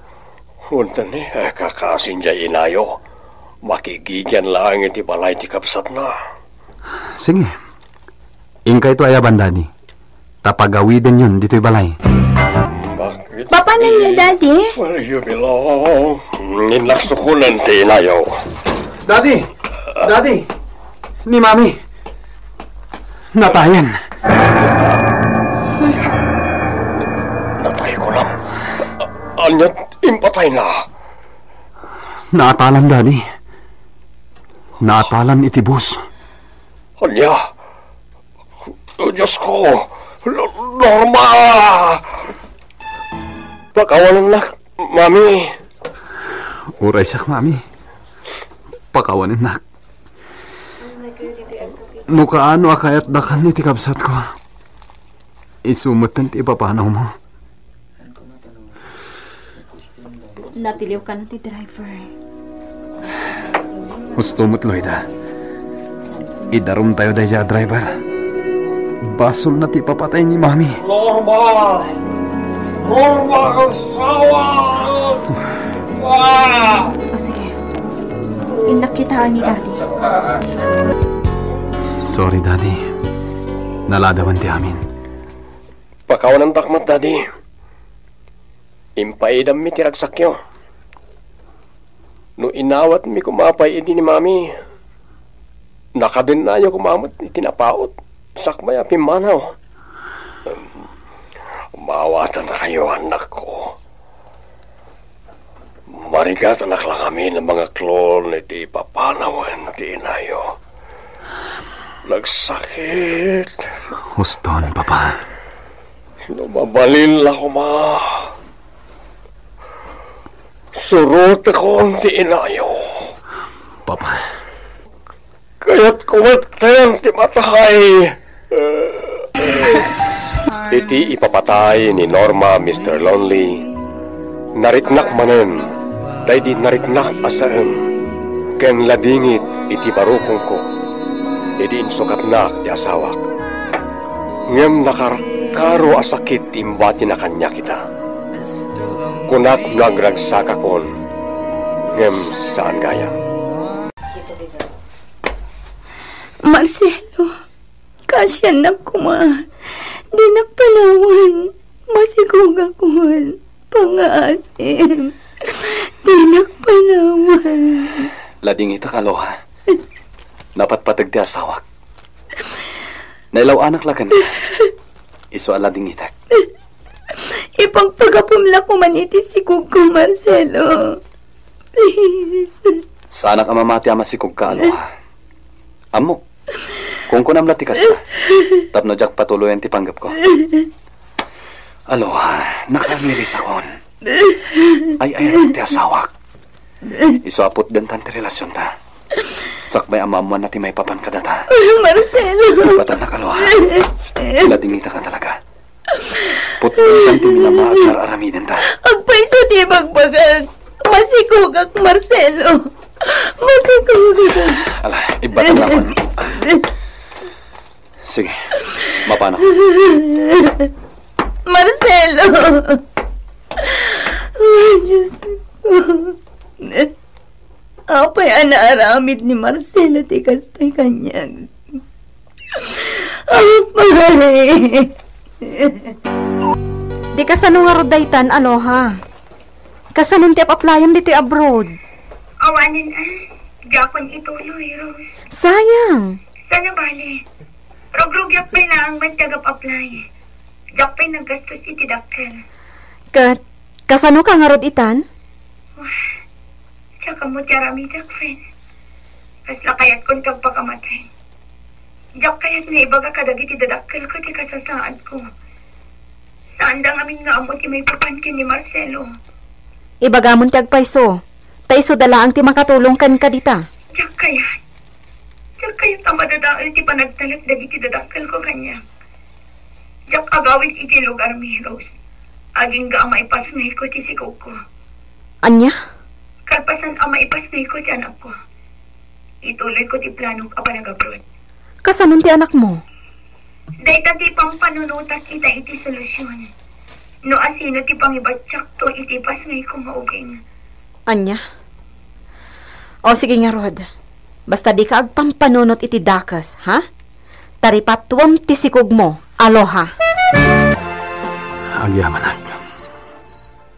Kuntani, eh, kakaasin diay inayo. Makigigian laeng iti balay ti kabsatna. Sige. Inkayto ayaban, Daddy. Ta pagawidenyon ditoy balay. Bakit? Papanenyo, Daddy? Where you belong? Ninaksukunan ti inayo. Daddy! Daddy! Ni Mami! Natayan. Natay ko lang. Anya, impatay na. Naatalan, Daddy. Naatalan iti bus. Ania? Oh, Diyos ko! Lo-, Norma! Pakawanennak, Mami. Uray siak, Mami. Pakawanennak. No kaano a kayatdakan iti kabsatko, isu metten ti ipapanawmo. Natiliw kano ti driver. Husto met, Loida. Idarumtayo daydiay a driver. Basolna ti ipapatay ni Mami. Norma! Norma, asawa! Ah! O, sige. Innak kitaen ni Daddy. Sorry, Daddy. Naladawen ti amin. Pakawanentak met, Daddy. Impaidammi ti ragsakyo. No inawatmi koma pay idi ni Mami, nakadennayo koma met iti napaut sakbay a pimmanaw. Em, maawatankayo, annakko. Marigatanak la ngamin a mangaklon iti ipapanawen ti inayo. Nagsakit. Huston, Papa. No mabalin la koma, surotekon ti inayo. Papa. Kayatko metten ti matay. Iti ipapatay ni Norma, Mister Lonely, nariknak manen daydi nariknak a saem ken ladingit iti barukongko idi insukatnak ti asawak. Ngem nakarkaro a sakit ti imbatina kaniak ita. Kunak no agragsakakon, ngem saan gayam. Marcelo, kaasiannak koma. Dinak panawan. Masikogakon. Pangaasim. Dinak panawan. Ladingitak, Aloha. Napatpateg ti asawak. Nailaw-anak la kenka. Isu a ladingitak. Ipagpagapem la koman iti sikogko, Marcelo. Please. Saanak a mamati a masikogka, Aloha. Ammok. Kunkunam la ti kasta. Tapno diak patuloyen ti panggepko. Aloha, nakaamirisakon. Ay-ayatek ti asawak. Isu a putdentan ti relasionta. Sakbay a maammoanna ti maipapan kadata. Marcelo! Ipatannak, Aloha. Ladingitaka talaga. Putdentan ti minama a ar-aramidenta. Agpayso ti ibagbagak. Masikogak, Marcelo. Masikogak. Ala, ibbatanakon. Sige, mapanak. Marcelo! Ay, Diyos ko. Apay a naaramid ni Marcelo ti kastoy kaniak? Apay! Di kasano ngarud daytan, Aloha? Kasanon ti ap-applyam ditoy abroad? Awanen a. Diakon ituloy, Rose. Sayang. Saan a bale? Rugrugiak pay laeng met ti agap-apply. Diak pay naggastos iti dakkel. Ket, kasano ka ngarud itan? Wah, diak ammo ti aramidak, friend. Kasla kayatkon ti agpakamatay. Diak kayat nga ibaga kadagiti dadakkelko ti kasasaadko. Saanda ngamin nga ammo ti maipapan ken ni Marcelo. Ibagamon ti agpayso, ta isuda laeng ti makatulong kenka dita. Diak kayat. Diak kayat a madadael ti panagtalek dagiti dadakkelko kaniak. Diak agawid iti lugarmi, Rose. Agingga a maipasngayko ti sikogko. Ania? Kalpasan a maipasngayko ti anakko, ituloyko ti planok a panagabroad. Kasanon ti anakmo? Dayta ti pampanunotak ita iti solusion. No asino ti pangibatiakto iti ipasngayko nga ubing, Ania? O, sige ngarud. Basta dika agpampanunot iti dakes, ha? Ta ripatuem ti sikogmo, Aloha. Agyamanak.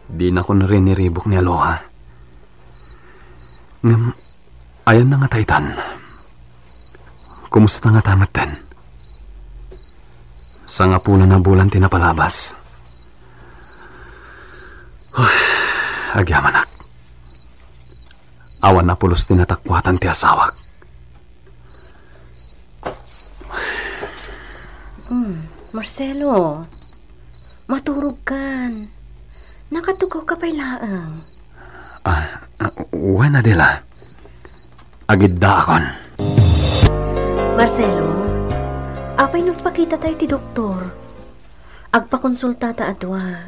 Dinakon riniribuk ni Aloha. Ngem, ayanna ngata itan? Kumusta ngata metten? Sangapulo a bulan ti napalabas. Huh, agyamanak. Awan a pulos ti natakuatan ti asawak. Hmm, Marcelo, maturogkan. Nakatugawka pay laeng. Ah, ah, wen, Adela. Agiddaakon. Marcelo, apay no agpakitata iti doktor? Agpakonsultata a dua.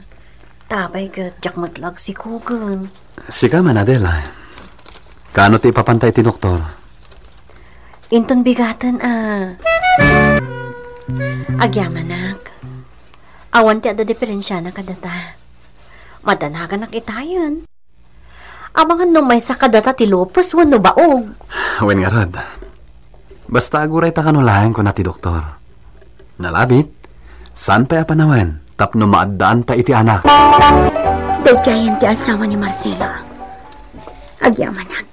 Ta apay ket diak met la agsikogen. Sika man, Adela. Kaano ti ipapanta iti doktor? Inton bigaten a. Agyamanak. Awan ti adda diperensiana kadata. Madanaganak itayen. Amangan no maysa kadata ti lupos wenno baog. Wen ngarud. Basta agurayta kano laeng, kuna ti doktor. Nalabit, saan pay a panawen tapno maaddaanta iti anak. Daydiayen ti asawa ni Marcelo. Agyamanak,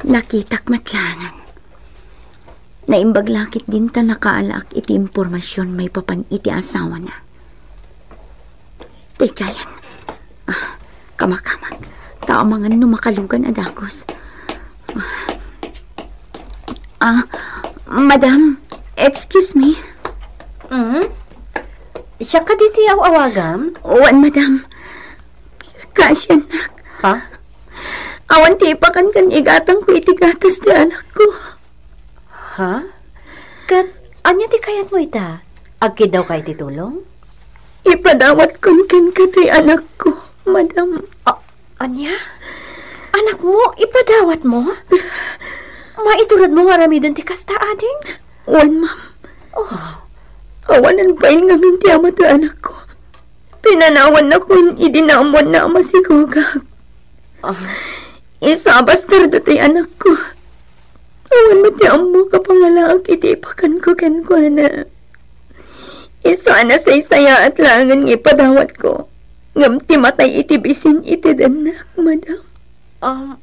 nakitak met laengen. Naimbag la ketdin ta nakaalaak iti impormasion maipapan iti asawana. Daydiayen. Ah, kamakamak. Ta amangan no makalugan a dagus. Ah, madam, excuse me. Hmm? Siak kadi ti aw-awagam? Wen, madam. Kaasiannak. Ha? Awan ti ipakan ken igatangko iti gatas ti anakko. Ha? Ket ania ti kayatmo ita? Agkiddawka iti tulong? Ipadawatkon kenka ti anakko, madam. A-, ania? Anakmo? Ipadawatmo? Maituredmo nga aramiden ti kasta, ading? Wen, ma'am. Oh. Awanen bain ngamin ti ama ti anakko. Pinanawannakon idi naammoanna a masigugak. Ah. Isu a bastardo ti anakko. Awan met ti ammok a pangalaak iti ipakanko kenkuana. Isu a nasaysayaat laengen nga ipadawatko. Ngem ti matay iti bisin itedennak, madam. Ah,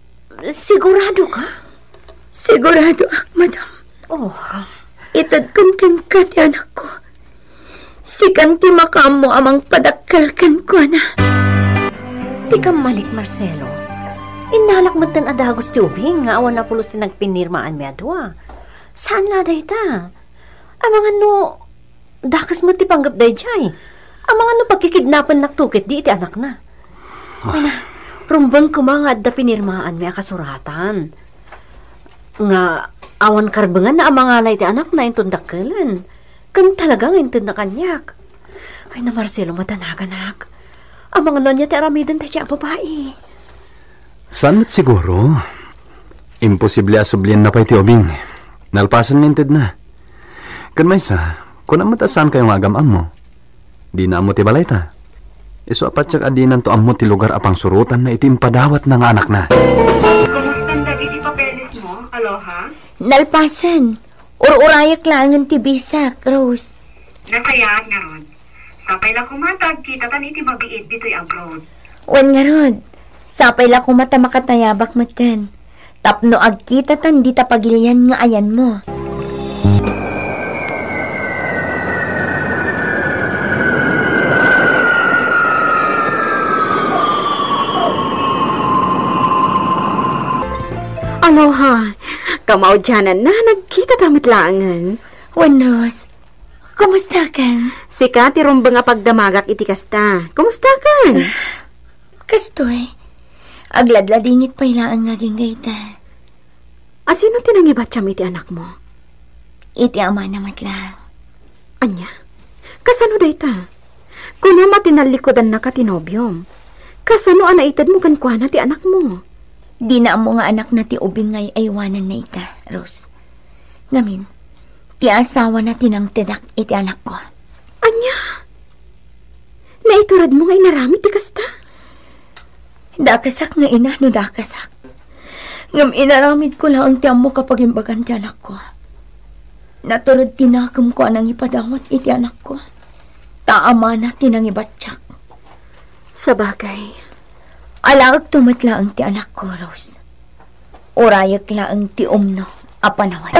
sigurado ka? Siguradoak, madam. Oh. Itedkon kenka ti anakko. Sikan ti makaammo a mangpadakkel kenkuana. Ti kammalik, Marcelo. Innalak metten a dagus ti ubing nga awan a pulos ti nagpinirmaanmi a dua. Saan la dayta? Amangan no dakes met ti panggep daydiay. Amangan no pagkikidnapennak to ketdi iti anakna. Ah. Ay na, rumbeng koma nga adda pinirmaanmi a kasuratan. Nga awan karbengan a mangala iti anakna inton dakkelen. Ken talaga nga intedna kaniak. Ay na, Marcelo, madanaganak. Amangan no ania ti aramiden daydiay a babai. Saan met siguro? Imposible a sublienna pay ti ubing. Nalpasen nga intedna. Ken maysa, kunam met a saankayo nga agam-ammo. Dina ammo ti balayta. Isu a patiek a dinanto ammo ti lugar a pangsurotanna iti impadawatna nga anakna. Kumusta dagiti papeles mo, Aloha? Nalpasen. Ur-urayek laengen ti bisak, Rose. Nasayaat ngarud. Sapay la koma ta agkitatan iti mabiit ditoy abroad. Wen ngarud, sapay la koma ta makatayabak metten. Tapno agkitatan dita pagilian nga ayanmo. Aloha, kamaudiananna, nagkitata met laengen. Wen, Rose, kumustakan? Sika ti rumbeng a pagdamagak iti kasta. Kumustakan? Kastoy, agladladingit pay laeng nga agingga ita. Asino ti nangibatiam iti anakmo? Iti amana met laeng. Ania? Kasano dayta? Kunam a tinallikudannaka ti nobiom. Kasano a naitedmo kenkuana ti anakmo? Dina ammo nga anakna ti ubing nga ay-aywananna ita, Rose. Ngamin, ti asawana ti nangtedak iti anakko. Ania? Naituredmo nga inaramid ti kasta? Dakasak nga ina no dakasak. Ngem inaramidko laeng ti ammok a pagimbagan ti anakko. Natured ti nakemko a nangipadawat iti anakko. Ta amana ti nangibattiak. Sabagay, alaekto met laeng ti anakko, Rose. Urayek laeng ti umno a panawen.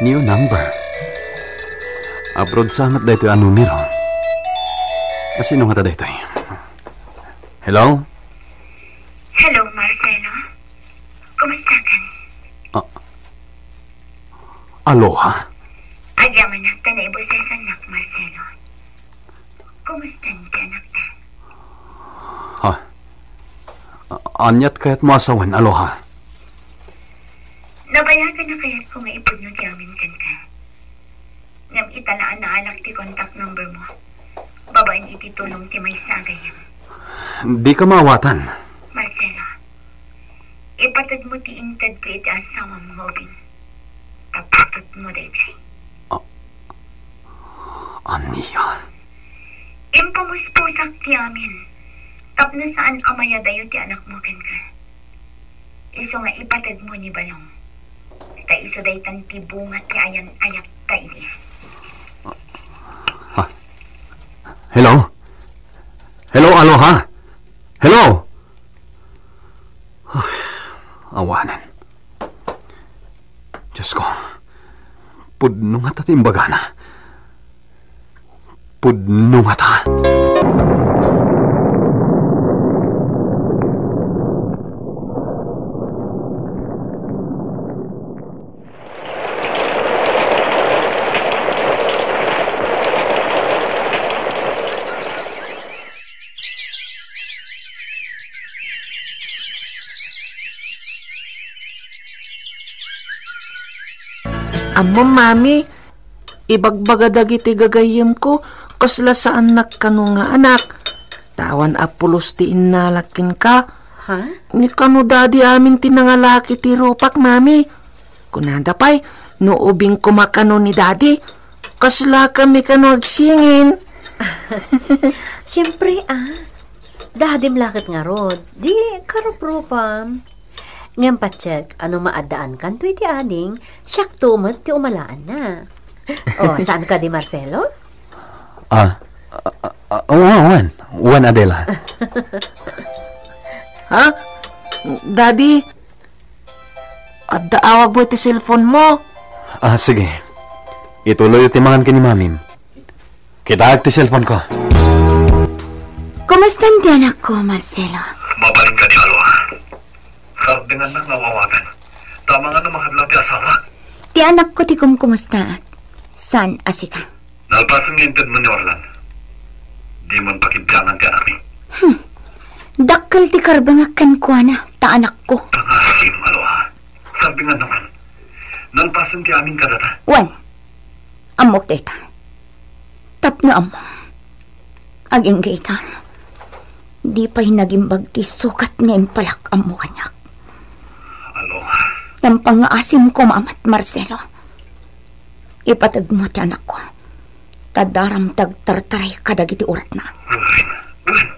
New number. Abroad sa met daytoy a numero. A sino ngata daytoy? Hello? Hello, Marcelo. Kumusta ka? Ah, aloha? Agyamanak ta naibusesannak, Marcelo. Kumusta ti anakta? Ha? A-, aniat kayatmo a sawen, Aloha? Nabayagan a kayatko nga ipudno ti amin kenka. Ngem ita la a naalak ti contact number mo babaen iti tulong ti maysa a gayyem. Dika maawatan. Marcelo, ipateg mo ti intedko iti asawam nga ubing. Ta putotmo daydiay. A-, ania? Impamuspusak ti amin tapno saan a mayadayo ti anakmo kenka. Isu nga ipateg mo ni Balong. Ta isu daytan ti bunga ti ayan-ayat ta idi. Ha? Hello? Hello, Aloha? Hello? Awanen. Diosko, pudno ngata ti imbagana. Pudno ngata. Ammom, Mami, ibagbaga dagiti gagayyemko, kasla saannak kano nga anak. Ta awan a pulos ti innalak kenka. Ha? Ni kano Dadi amin ti nangalak iti rupak, Mami. Kunada pay, no ubing koma kano ni Dadi, kasla kami kano agsingin. Siempre, ah. Dadim laket ngarud. Di karuprupam. Ngem patiek, no maaddaankanto iti ading, siakto met ti umalaanna. Oh, saan kadi, Marcelo? Ah, ah, ah, ah, wen, wen, Adela. Ha? Daddy, adda awagmo iti cellphone mo? Ah, sige. Ituloy ti mangan ken ni Mamim. Kitaek ti cellphone ko. Kumusta ti anakko, Marcelo? Mabalin kadi, Aloha? Sardengannak nga awagan. Ta amangan no makadlaw ti asawa. Ti anakko ti kumkumustaak. Saan a sika? Nalpasen nga intedmo ni Orlan. Dimon pakibiangan ti anakmi. Hmm. Dakkel ti karbengak kenkuana, ta anakko. Pangasim, Aloha. Sardengannak. Nalpasen ti amin kadata. Wen. Ammok dayta. Tapno ammom. Agingga ita. Di pay nagimbag ti sukat nga impalak ammo kaniak. Aloha. Ngem pangngaasim koma met, Marcelo. Ipateg mo ti anakko. Ta daram ti agtartaray kadagiti uratna. Wen, wen.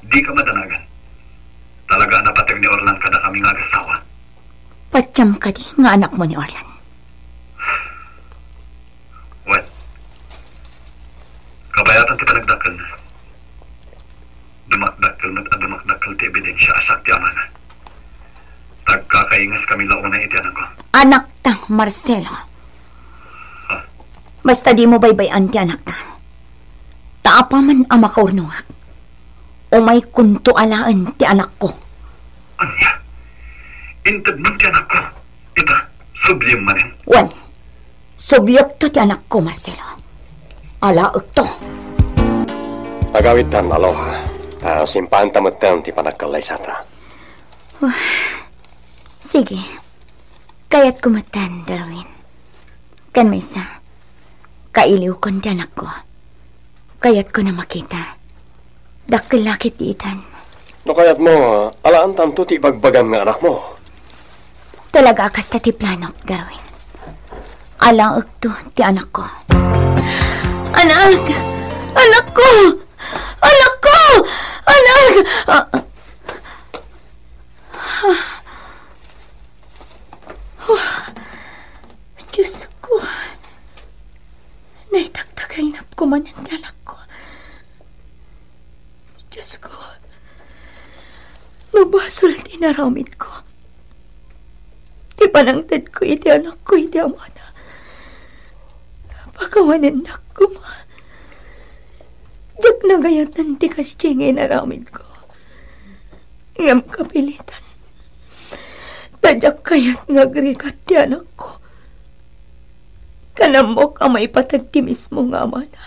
Dika madanagan. Talaga a napateg ni Orlan kadakami nga agasawa. Patiam kadi nga anakmo ni Orlan? Wen. Kabayatan ti panagdakkelna. Dumakdakkel met a dumakdakkel ti ebidensia a siak ti amana. Tagkakaingas kami la unay iti anakko. Anakta, Marcelo. Ha? Basta dimo baybay-an ti anakta. Ta apaman a makaurnongak, umaykonto alaen ti anakko. Ania? Intedmon ti anakko? Ita, subliem manen? Wen, subliekto ti anakko, Marcelo. Alaekto. Agawidtan, Aloha. Ta simpaanta metten ti panagkallaysata. Wah, sige. Kayatko metten, Darwin. Ken maysa, Kailiwkon ti anakko. Kayatko a makita. Dakkel la ket itan. No kayatmo, alaantanto ti ibagbagam nga anakmo. Talaga a kasta ti planok, Darwin. Alaekto ti anakko. Anak! Anakko! Anakko! Anak! Ah, ah. Diyos ko. Naitagtagainapko manen ti anakko. Diyos ko, no basol ti inaramidko, ti panangtedko iti anakko iti amana, pakawanennak koma. Diak nagayatan ti kasdi nga inaramidko. Ngem kapilitan. Ta diak kayat nga agrigat ti anakko. Kanammok a maipateg ti mismo nga amana.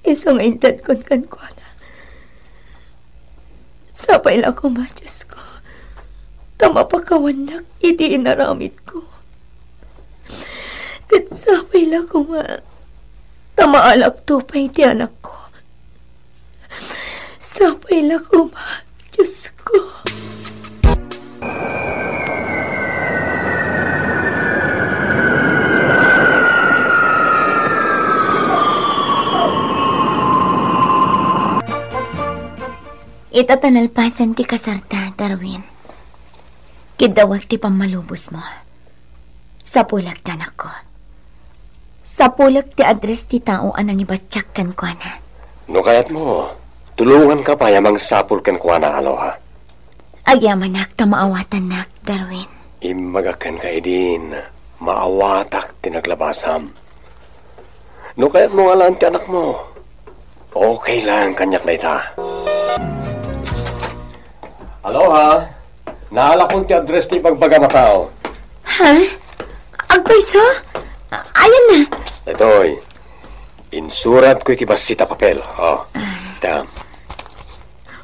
Isu nga intedkon kenkuana. Sapay la koma, Diosko, ta mapakawannak iti inaramidko. Ket sapay la koma ta maalakto pay ti anakko. Sapay la koma, Diosko. Ita ta nalpasan ti kasarta, Darwin, kiddawek ti pammalubosmo. Sapulek ti anakko. Sapulek ti address ti tao a nangibattiak kenkuana. No kayatmo, tulonganka pay a mangsapul kenkuana, Aloha. Agyamanak ta maawatannak, Darwin. Imbagak kenka idin, maawatak ti naglabasam. No kayatmo nga alaan ti anakmo, okay lang kaniak dayta. Aloha, naalakon ti address ti ibagbagam a tao. Ha? Agpayso? Ayanna? Daytoy, insuratko iti bassit a papel. Oh, tam.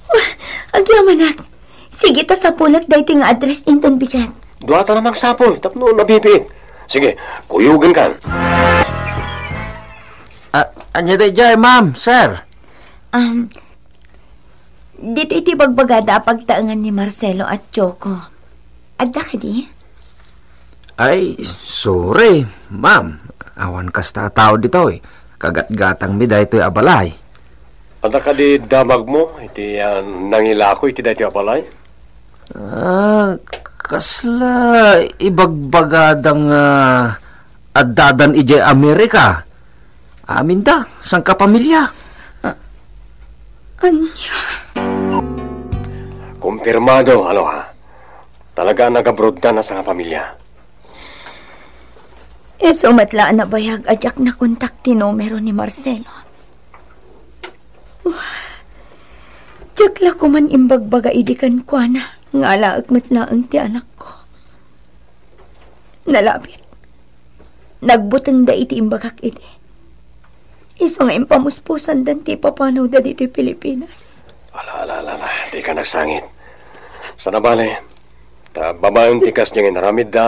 Wah, agyamanak. Sige ta sapulek daytoy nga address inton bigat. Duata a mangsapul tapno nabibiit. Sige, kuyogenkan. Ah, ania daydiay, ma'am, sir? Um, ditoy ti bagbagada a pagtaengan ni Marcelo a Choco. Adda kadi? Ay, sorry, ma'am. Awan kasta a tao ditoy. Kagatgatangmi daytoy a balay. Adda kadi damagmo iti, ah, nangilako iti daytoy a balay? Ah, kasla ibagbagada nga addadan idiay Amerika. Aminda, sangkapamilya. Ah, ania? Kumpirmado, Aloha. Talaga a nag-abroad da a sangkapamilya. Isu met la a nabayag a diak nakontak ti numero ni Marcelo. Wah, diak la koman imbagbaga idi kenkuana nga alaek met laeng ti anakko. Nalabit. Nagbutengda iti imbagak idi. Isu nga impamuspusandan ti ipapanawda ditoy Pilipinas. Ala, ala, ala, ala. Dika nagsangit. Saan a bale, ta babaen ti kasdiay nga inaramidda,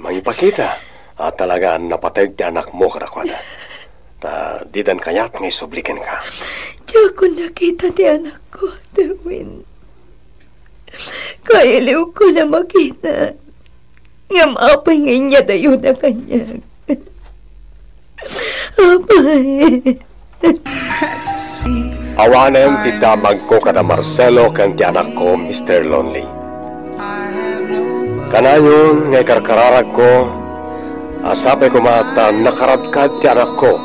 mangipakita a talaga a napateg ti anakmo kadakuada. Ta didan kayat nga isubli kenka. Diakon nakita ti anakko, Derwin. Kailiwkon a makita. Ngem apay nga inyadayona kaniak? Apay. Awanen ti damagko kada Marcelo ken ti anakko, Mister Lonely. Kanayon nga ikarkararagko a sapay koma ta nakaradkad ti anakko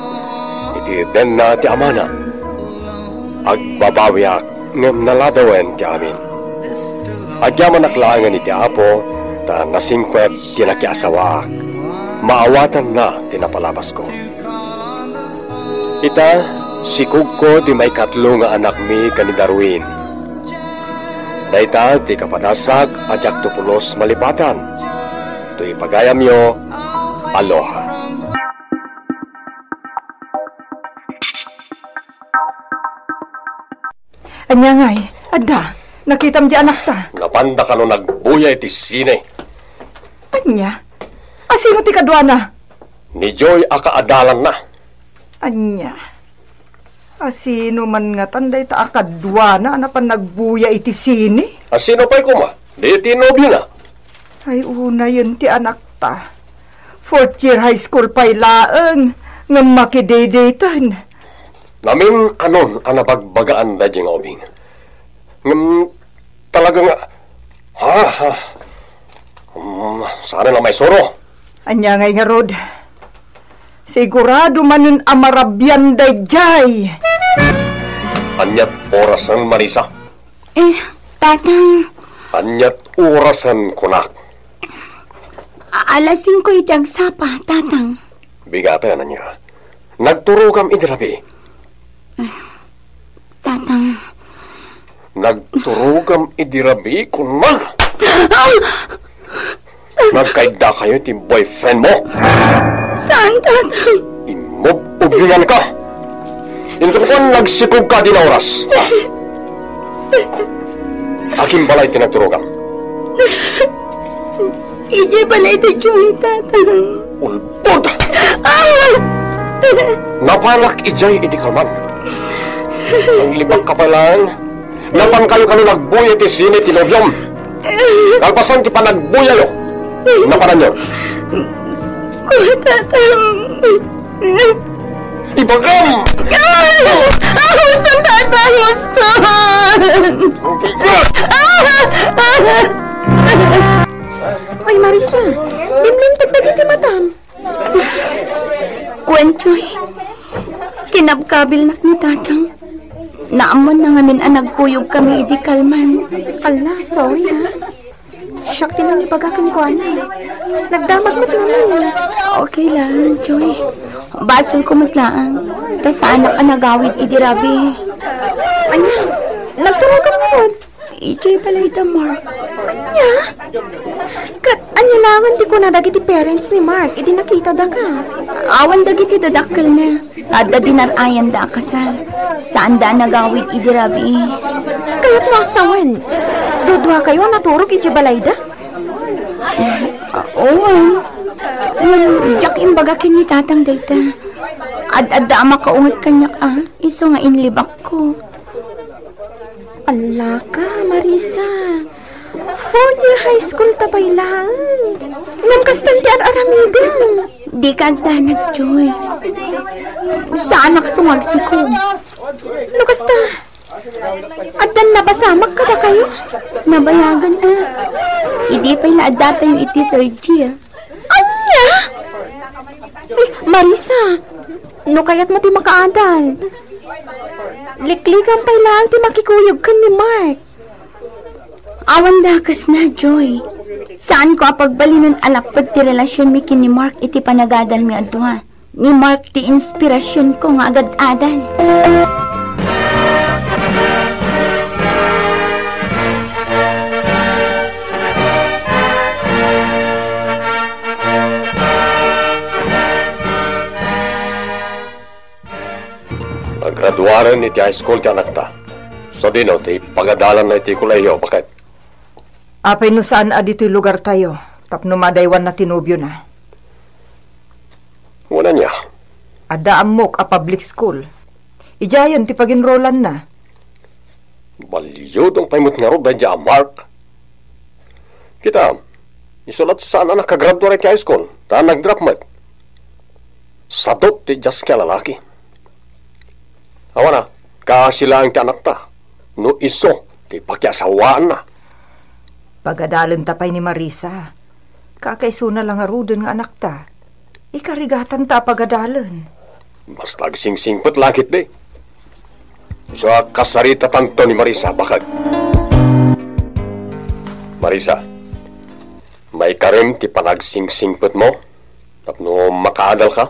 iti denna ti amana. Agbabawiak ngem naladawen ti amin. Agyamanak laengen iti Apo ta nasingpet ti nakiasawaak. Maawatanna ti napalabasko. Ita, sikugko ti maikatlo nga anakmi ken ni Darwin. Dayta ti kapadasak a diakto pulos malipatan. Toy pagayamyo, Aloha. Ania ngay, adda? Nakitam di anakta? Napanda kano nagbuya iti sine? Ania? Asino ti kaduana? ni Joy a kaadalanna. Ania? A sino man ngatan dayta a kaduana a napan nagbuya iti sine? A sino pay koma? Di ti nobiona. Ay, unayen ti anakta. Fourth year high school pay laeng, ngem makidedeten. Namin-anon a nabagbagaan daydi nga ubing. Ngem talaga nga, ha, ha. Um, saan a maisuro? Ania ngay ngarud? Sigurado manen a marabian daydiay. Aniat orasen, Marisa? Eh, Tatang. Aniat orasen, kunak? A-, alas singko iti agsapa, Tatang. Bigaten, ania? Nagturogam idi rabii. Tatang. Nagturogam idi rabii, kunam? Nagkaiddakayo ti boyfriend mo? Saan, Tatang? Imub-ubinganka. Inton kuan, nagsikogka dina oras. Akin balay ti nagturogam? Idiay balay ti Joy, Tatang. Ulbod! Ah! Napanak idiay idi kalman. Nanglibakka pay laeng. Napankayo kano nagbuya iti sine ti nobiom. Kalpasan ti panagbuyayo, napananyo. Kua, Tatang. Ibagam! Ah! Ah, huston, Tatang, huston! Oy, Marisa, dimlimtek dagiti matam. Kuan, Joy, kinabkabilnak ni Tatang. Naammoanna ngamin a nagkuyogkami idi kalman. Ala, sorry, ha. Siak ti nangibaga kenkuana. Nagdamag met ngamin. Okay lang, Joy. Basolko met laeng. Ta saanak a nagawid idi rabii. Ania? Nagturogam ngarud? Idiay balay da Mark. Ania? Ket ania laengen ti kuna dagiti parents ni Mark idi nakitadaka? Awan dagiti dadakkelna. Adda dinar-ayanda a kasar. Saanda a nagawid idi rabii. Kayatmo a sawen, duduakayo a naturog idiay balayda? Ah, wen. Ngem diak imbaga ken ni Tatang dayta. Ad-adda a makaunget kaniak a, isu nga inlibakko. Alaka, Marisa. Fourth year high school ta pay laeng. Ngem kastan ti ar-aramidem. Dika agdanag, Joy. Saanakto nga agsikog. No kasta, addan napasamak kadakayo? Nabayagan, a. Idi pay la addatayo iti third year. Ania? Ay, Marisa, no kayatmo ti makaadal, liklikan pay laeng ti makikuyog ken ni Mark. Awan dakesna, Joy. Saanko a pagbalinen a lapped ti relasionmi ken ni Mark iti panagadalmi a dua. Ni Mark ti inspirasionko nga agad-adal. Nagraduaren iti high school ti anakta. Sadino ti pagadalanna iti kolehiyo, baket? Apay no saan a ditoy lugartayo tapno madaywanna ti nobiona? Wen ania? Adda ammok a public school. Idiayen ti paginrolanna. Baliwdong pay met ngarud daydi a Mark. Kita, isu la't saan a nakagraduar iti high school, ta nagdrop met. Sadut ti diaski a lalaki. Awan a, kaasi laeng ti anakta, no isu ti pakiasawaanna. Pagadalenta pay ni Marisa. Kakaisuna la ngaruden nga anakta. Ikarigatanta a pagadalen. Basta agsingsingpet la ketdi. Isu a kasaritatanto ni Marisa, baket. Marisa, maikarem ti panagsingsingpetmo tapno makaadalka?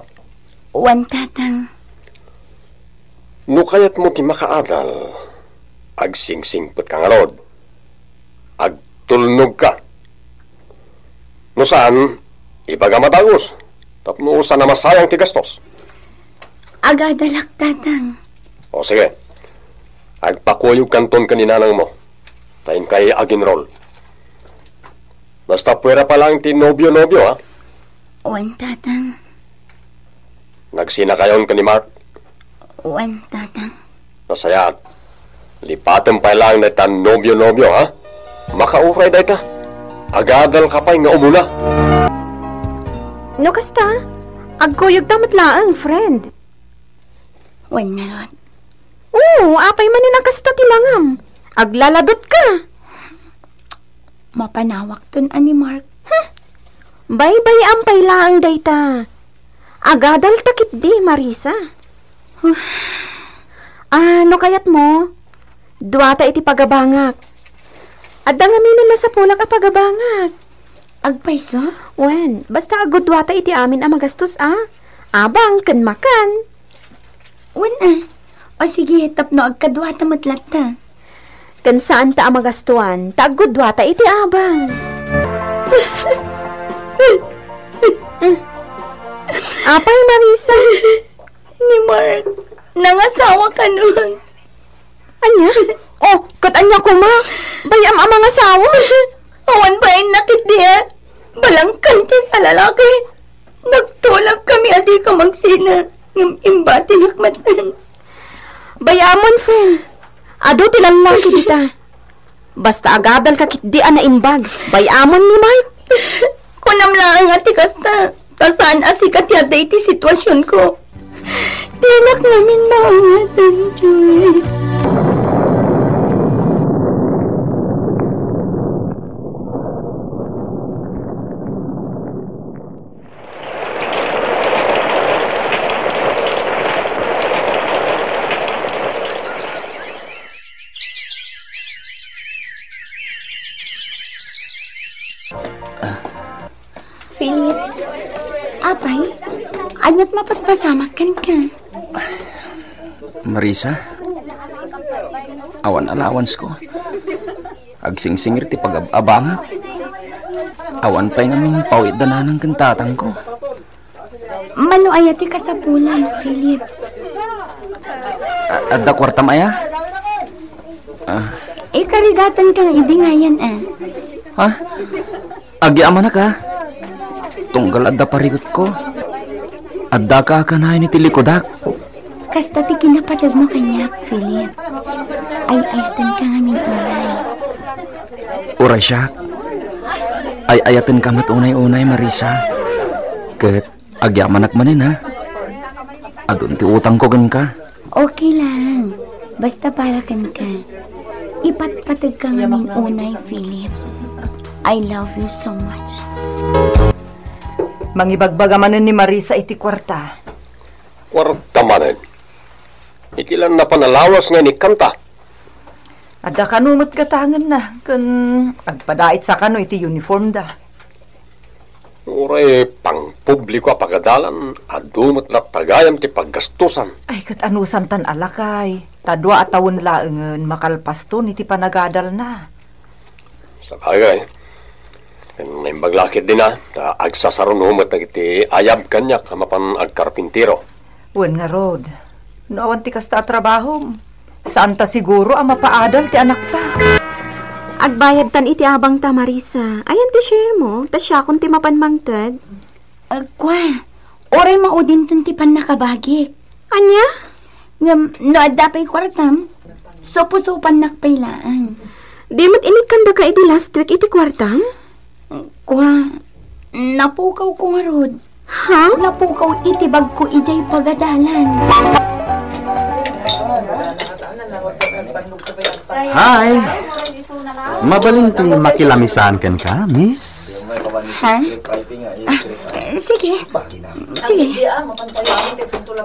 Wen, Tatang. No kayatmo ti makaadal, agsingsingpetka ngarud. Agtulnogka. No saan, ibagam a dagus, tapno saan a masayang ti gastos. Agadalak, Tatang. O, sige. Agpakuyogkanton ken ni nanangmo, ta inkay aginrol. Basta puera pa laeng ti nobio-nobio, ha? Wen, Tatang. Nagsinakayon ken ni Mark? Wen, Tatang. Nasayaat. Lipatem pay laeng dayta nobio-nobio, ha? Makauray dayta. Agadalka pay nga umuna. No kasta, agkuyogta met laeng, friend. Wen ngarud. Oo, apay manen a kasta ti langam? Aglaladutka. Mapanawakton a ni Mark. Hmm. Baybay-am pay laeng dayta. Agadalta ketdi, Marisa. Huh. Ah, no kayatmo, duata iti pagabangak. Adda ngamin a nasapulak a pagabangak. Agpayso? Wen, basta agguduata iti amin a magastos a. Abang ken makan. Wen, a. O sige, tapno agkaduata met latta. Ken saanta a magastuan, ta agguduata iti abang. Mm. Apay, Marisa? Ni Mark, nangasawa kanon. Ania? Oh, ket ania koma? Bay-am a mangasawa? Awan bainna ketdi a balangkan ti sa lalaki. Nagtulag kami a dika magsina, ngem imbatinak met. Bay-amon, friend. Adu ti lallaki dita. Basta agadalka ketdi a naimbag. Bay-amon ni Mark. Kunam laeng a ti kasta, ta saan a sika ti adda iti situasionko. Dinak ngamin maawatan, Joy. Philip, apay, ania't mapaspasamak kenka? Marisa, awan allowance ko. Agsingsingir ti pagab-abangak. Awan pay ngamin pawitda nanang ken tatangko. Mano aya ti kasapulan, Philip? A-, adda kuartam aya? Ah. Ikarigatanka nga ibingayan, a. Ha? Agyamanak, a. Tunggal adda parikutko. Addaka a kanayon iti likudak. Kasta ti kinapategmo kaniak, Philip. Ay-ayatenka ngamin unay. Uray siak. Ay-ayatenka met unay-unay, Marisa. Ket agyamanak manen, ha? Adun ti utangko kenka. Okay lang. Basta para kenka. Ipatpategka ngamin unay, Philip. I love you so much. Mangibagbaga manen ni Marisa iti kuarta. Kuarta manen. Iti la napan a lawas nga inikkanta. Adda kano met gatangenna, ken agpadaitsa kano iti uniformda. Uray pangpubliko a pagadalan, adu met latta gayam ti paggastosan. Ay, ket anusantan a lakay, ta dua a tawen laengen makalpaston iti panagadalna. Sabagay. Ken naimbag la ketdin a, ta agsasaruno met dagiti ayab kaniak a mapan agkarpintero. Wen ngarud, no awan ti kasta a trabahom, saanta siguro a mapaadal ti anakta. Agbayadtan iti abangta, Marisa. Ayan ti share mo, ta siakon ti mapan mangted. Ah, kua, uray maudinton ti pannakabagik. Ania? Ngem, no adda pay kuartam, supusupannak pay laeng. Di met inikkandaka idi last week iti kuartam? Kua, napukawko ngarud. Ha? Napukaw iti bagko idiay pagadalan. Hi! Mabalin ti makilamisaan kenka, miss? Ha? Ah, sige. Sige.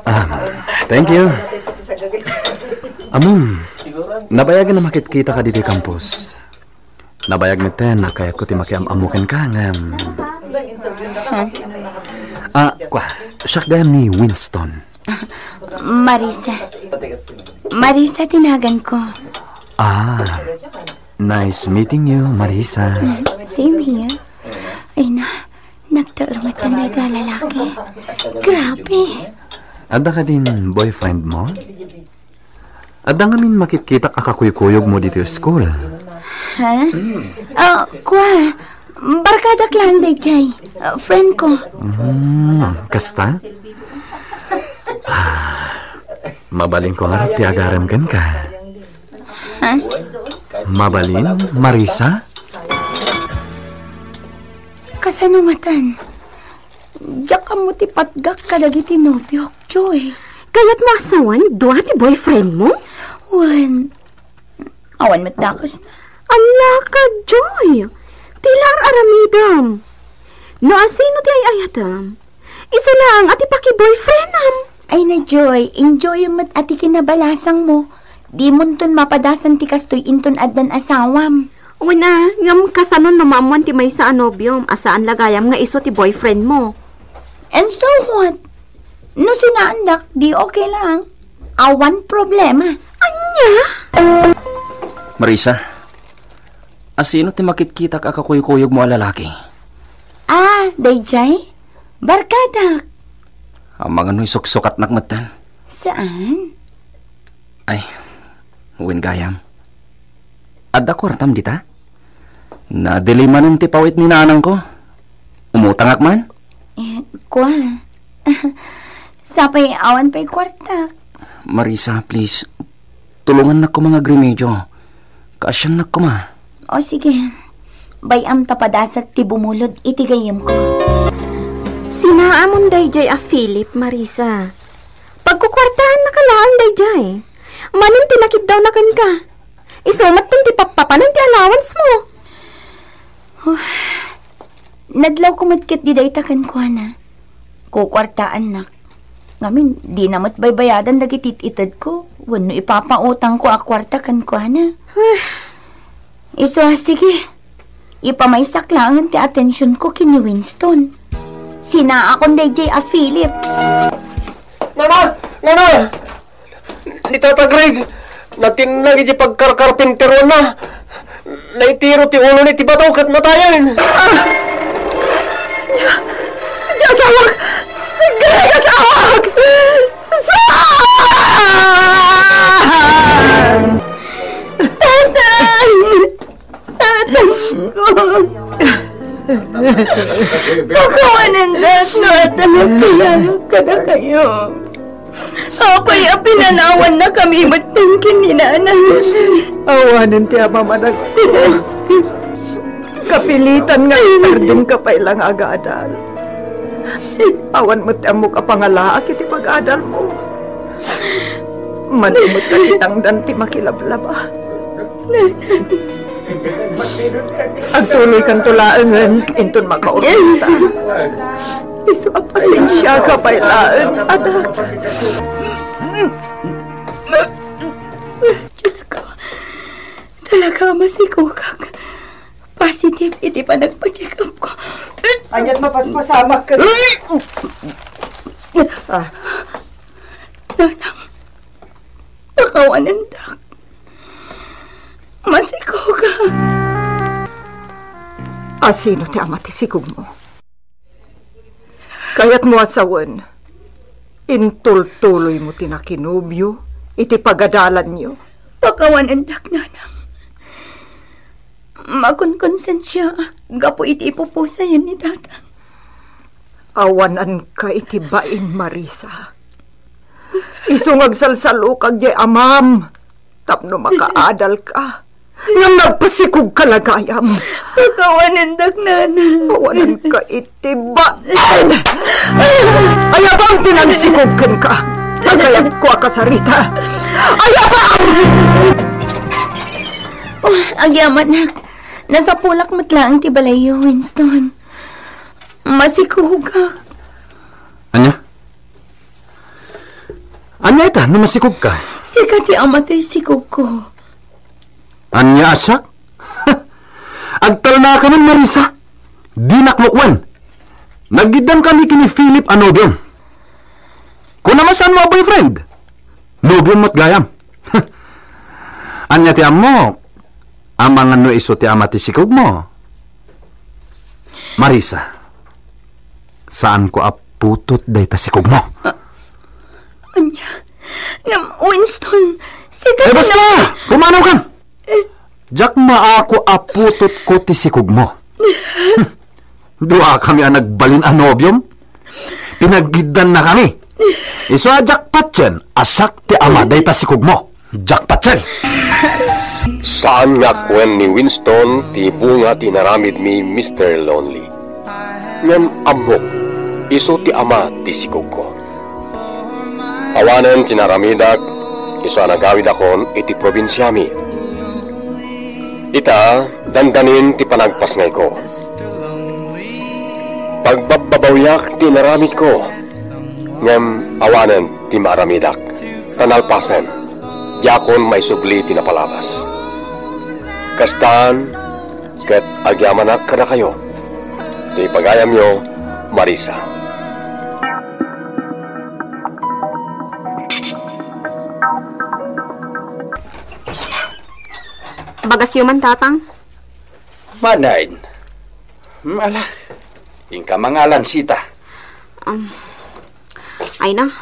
Ah, thank you. Ammom, nabayagen a makitkitaka ditoy campus. Nabayag metten a kayatko ti makiam-ammo kenka, ngem. Ha? Ah, kua, siak gayam ni Winston. Marisa. Marisa ti naganko. Ah, nice meeting you, Marisa. Same here. Ay na, nagtaengetan dayta a lalaki. Grabe. Adda kadin boyfriend mo? Adda ngamin makitkitak a kakuykuyogmo ditoy school. Ha? Ah, kua, barkadak laeng daydiay. Ah, friend ko. Hmm, kasta? Mabalinko ngarud ti agarem kenka. Ha? Mabalin, Marisa? Kasano ngatan? Diak ammo ti patgak kadagiti nobiok, Joy. Kayatmo a sawen dua ti boyfriendmo? Wen, awan met dakesna. Ala ka, Joy! Ti la ar-aramidem. No asino ti ay-ayatem, isu laeng a ti paki-boyfriendem. Ay na, Joy, enjoyem met a ti kinabalasangmo. Dimonton mapadasan ti kastoy inton addan asawam. Wen a, ngem kasano no maammoan ti maysa a nobiom a saan la gayam nga isu ti boyfriendmo? And so what? No sinaandak, di okay lang. Awan problema. Ania? Marisa, asino ti makitkitak a kakuykuyogmo a lalaki? Ah, dayjay? Barkadak. Amangan no isuksukatnak metten. Saan? Ay, wen gayam. Adda kuartam dita? Nadili manen ti pawit ni nanangko. Umutangak man? Eh, kua. Sapay awan pay kuarta. Marisa, please. Tulongannak koma nga agremedio. Kaasiannak koma. O sige. Bay-am ta padasak ti bumulod iti gayyemko. Sinaamon dayjay a Philip, Marisa. Pagkukuartaannaka laeng dayjay. Manen ti nakiddawna kenka. Isu met ti pappapanan ti allowance mo. Huh. Nadlawko met ketdi dayta kenkuana. Kukuartaannak. Ngamin, dina met baybayadan dagiti it-itedko wenno ipapautangko a kuarta kenkuana. Huh. Isu a, sige. Ipamaysak laeng ti atensionko ken ni Winston. Sinaakon dayjay a Philip. Nana! Nana! Ni Tata Greg, natinnag iti pagkarkarpinteruanna. Naitiro ti ulona iti bato ket natayen. Ah! Di asawak! Greg, asawak! Saan? Tatay! Tatay ko. Pakawanendak no adda nagkayarag kadakayo. Apay a pinanawannakami metten ken ni nanay? Awanen ti amamanagko. Kapilitan nga isardengka pay la nga agadal. Awan met ti ammok a pangalaak iti pag-adalmo. Mano met a kinangdan ti makilablaba. Agtuloykanto laengen inton makaurogta. Isu a pasensiaka pay laeng, anak. Diyos ko, talaga a masikogak. Positive iti panagpa-check-up ko. Ania't mapaspasamak ket? Ah. Nanang, pakawanendak. Masikogak. Asino ti ama ti sikogmo? Kayatmo a sawen, intultuloymo ti nakinobio iti pagadalanyo. Pakawanendak, nanang. Makonkonsensiaak gapu iti ipupusayen ni tatang. Awananka iti bain, Marisa. Isu nga agsalsalukag diay amam tapno makaadalka. Ngem nagpasikogka la gayam. Pakawanendak, nanang. Awananka iti bain. Ayabam ti nangsikog kenka. Agayabko a kasarita. Ayabam! Oh, agyamanak. Nasapulak met laeng ti balayyo, Winston. Masikogak. Ania? Ania ita no masikogka? Sika ti ama toy sikogko. Ania a siak? Agtalnaka man, Marisa. Dinak lukwen. Nagiddan kami ken ni Philip a nobiom. Kuna masanmo a boyfriend? Nobiom met gayam. Ania ti ammok? Amangan no isu ti ama ti sikogmo? Marisa, saanko a putot dayta sikogmo. Ah, ania? Ngem, Winston, sika. Eh, basta! Pumanawkan! Diak maako a putotko ti sikogmo. Duakami a nagbalin a nobiom. Pinagiddannakami. Isu a diak patien a siak ti ama dayta sikogmo. Diak patien. Saan nga kuen ni Winston ti bunga ti inaramidmi, Mister Lonely. Ngem ammok, isu ti ama ti sikogko. Awanen ti naaramidak, isu a nagawidakon iti probinsiami. Ita, dandanin ti panagpasngayko. Pagbabbabawiak ti inaramidko, ngem awanen ti maaramidak, ta nalpasen, diakon maisubli ti napalabas. Kastan, ket agyamanak kadakayo, ti pagayamyo, Marisa. Bagasyo man, Tatang. Manen. Hmm, ala. Inka mangalan, Sita. Um, ay na.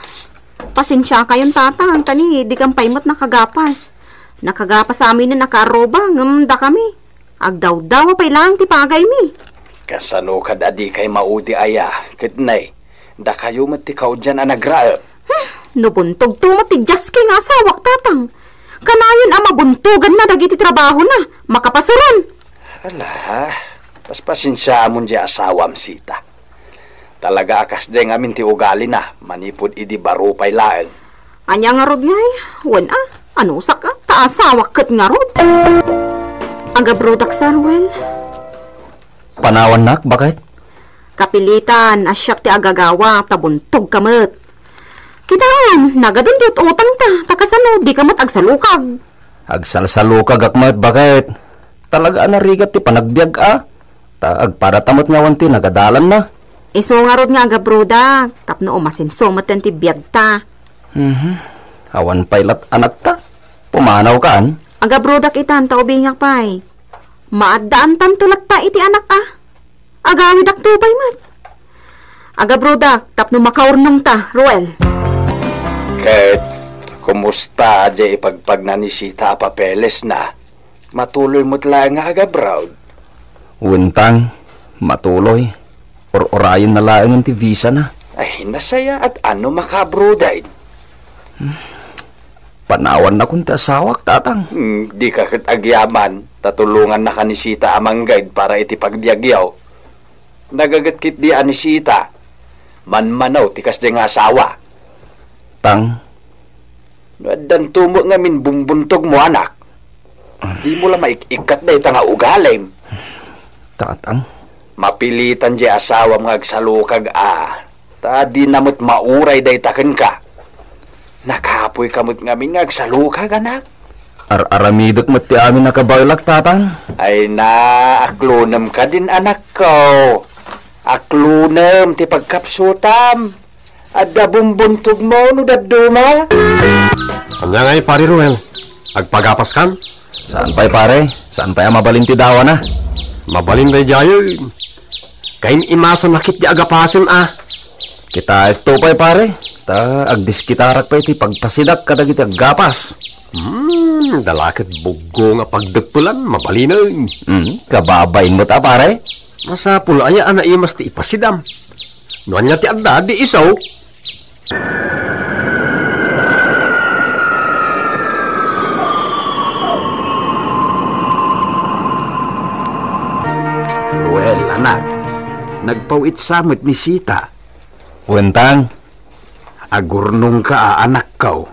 Pasensiakayon, Tatang, ta ni, dikam pay met nakagapas. Nakagapas amin a nakaarruba, ngem dakami. Agdawdawa pay laeng ti pagaymi. Kasano kad a dikay maudi aya, ket nay, dakayo met ti kaudian a nagraep. Hmm, no buntogto met ti diaski nga asawak, Tatang. Kanayon a mabuntoganna dagiti trabahona, makapasuron. Ala, paspasensiaamon diay asawam, Sita. Talaga a kasdiay ngamin ti ugalina, manipud idi baro pay laeng. Ania ngarud ngay? Wen a, anusak a, ta asawak ket ngarud. Agabrodak sa, Ruel. Panawannak, baket? Kapilitan a siak ti agagawa, ta buntogka met. Kitaem, nagaden ti ut-utangta, ta kasano, dika met agsalukag. Agsalsalukagak met, baket? Talaga a narigat ti panagbiag a. Ta agpadata met nga awan ti nagadalanna. Isu ngarud nga agabrodak, tapno umasenso metten ti biagta. Mhm. Awan pay lat anakta. Pumanawkan? Agabrodak itan ta ubingak pay. Maaddaantanto latta iti anak a. Agawidakto pay met. Agabrodak tapno makaurnongta, Ruel. Ket kumusta diay ipagpagna ni Sita a papelesna? Matuloy met laeng nga agabraod. Wen, Tang, matuloy. Ur-urayenna laengen ti visana. Ay, nasayaat a no makaabroaden. Panawannakon ti asawak, Tatang. Hmm, dika ket agyaman, ta tulongannaka ni Sita a mangguide para iti pagbiagyo. Nagaget ketdi a ni Sita, manmanaw ti kasdiay nga asawa. Tang. No addanto met ngamin bumbuntogmo, anak, dimo la maik-ikkat dayta nga ugalim. Tatang. Mapilitan diay asawam nga agsalukag a, ta dina met mauray dayta kenka. Nakapoyka met ngamin nga agsalukag, anak. Ar-aramidek met ti amin a kabaelak, Tatang. Ay na, aklonem kadin, anakko. Aklonem ti pagkapsutam. Adda bumbuntogmo no dadduma? Ania ngay, Pare Ruel? Agpagapaskan? Saan pay, pare? Saan pay a mabalin ti dawana? Mabalin daydiayen. Kaim-imasanna ketdi a gapasen a. Kitaekto pay, pare. Ta agdiskitarak pay ti pagpasidak kadagiti aggapas. Hmm, dala ket buggo nga pagdeppelan, mabalinen. Hmm, kababain met a, pare? Masapul aya a naimas ti ipasidam? No ania ti adda, di isu. Ruel, anak, nagpaw-itsa met ni Sita. Wen, Tang. Agurnongka a, anakko.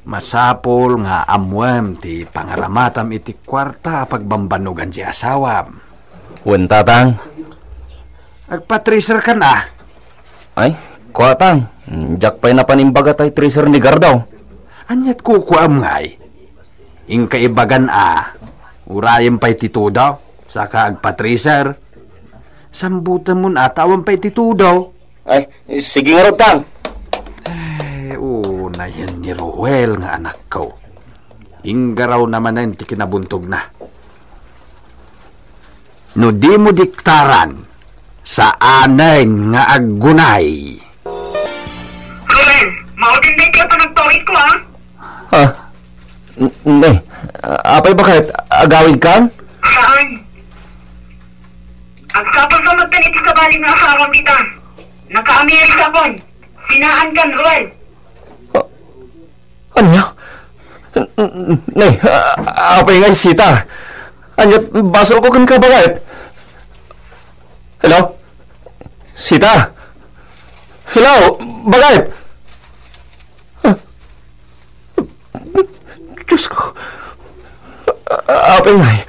Masapul nga ammoem ti pangaramatam iti kuarta a pagbambannogan ti asawam. Wen, Tatang. Agpa-treasure kan a? Ay, kua, Tang. Diak pay napan imbaga tay treasure ni Gardaw. Aniat kukuam ngay? Inka ibagan a, urayem pay ti tudo, saka agpa-treasure. Sambutemon a ta awan pay ti tudo. Ay, sige ngarud, Tang. Ay, unayen ni Ruel nga anakko. Inggaraw na manen ti kinabuntogna. No dimo diktaran, saanen nga aggunay. Ruel, maudin daytoy a panagpawidko, a. Ah, n-, ne, apay baket, agawidkan? Saan? Agsapulka met iti sabali nga asawam ita. Naka-Amerikakon. Sinaankan, Ruel. Ah, ania? N-, n-, nay, ah, apay nga Sita? Ania basolko kenka, baket? Hello? Sita? Hello? Baket? Ah, Diyos ko. Apay ngay.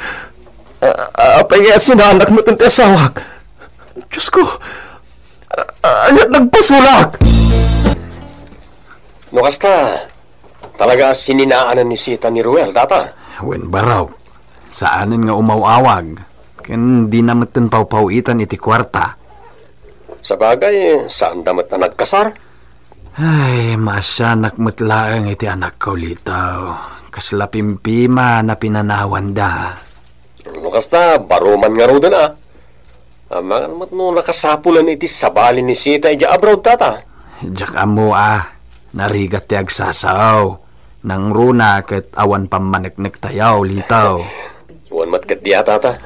Apay ngay a sinaanak met ti asawak. Diyos ko. Ania nagpasulak? No kasta, talaga a sininaanan ni Sita ni Ruel, tata? Wen, barok. Saanen nga umaw-awag. Ken dina metten pawpaw-itan iti kuarta. Sabagay, saanda met a nagkasar? Ay, maasianak met laeng iti anakko, Litaw. Kasla pimpiman a pinanawanda. No kasta, baro man ngaruden a. Amangan met no nakasapulan iti sabali ni Sita idiay abroad, tata. Diak ammo a, narigat ti agsasao. Nangruna ket awan pammaneknektayo, Litaw. Wen met ketdi a, tata.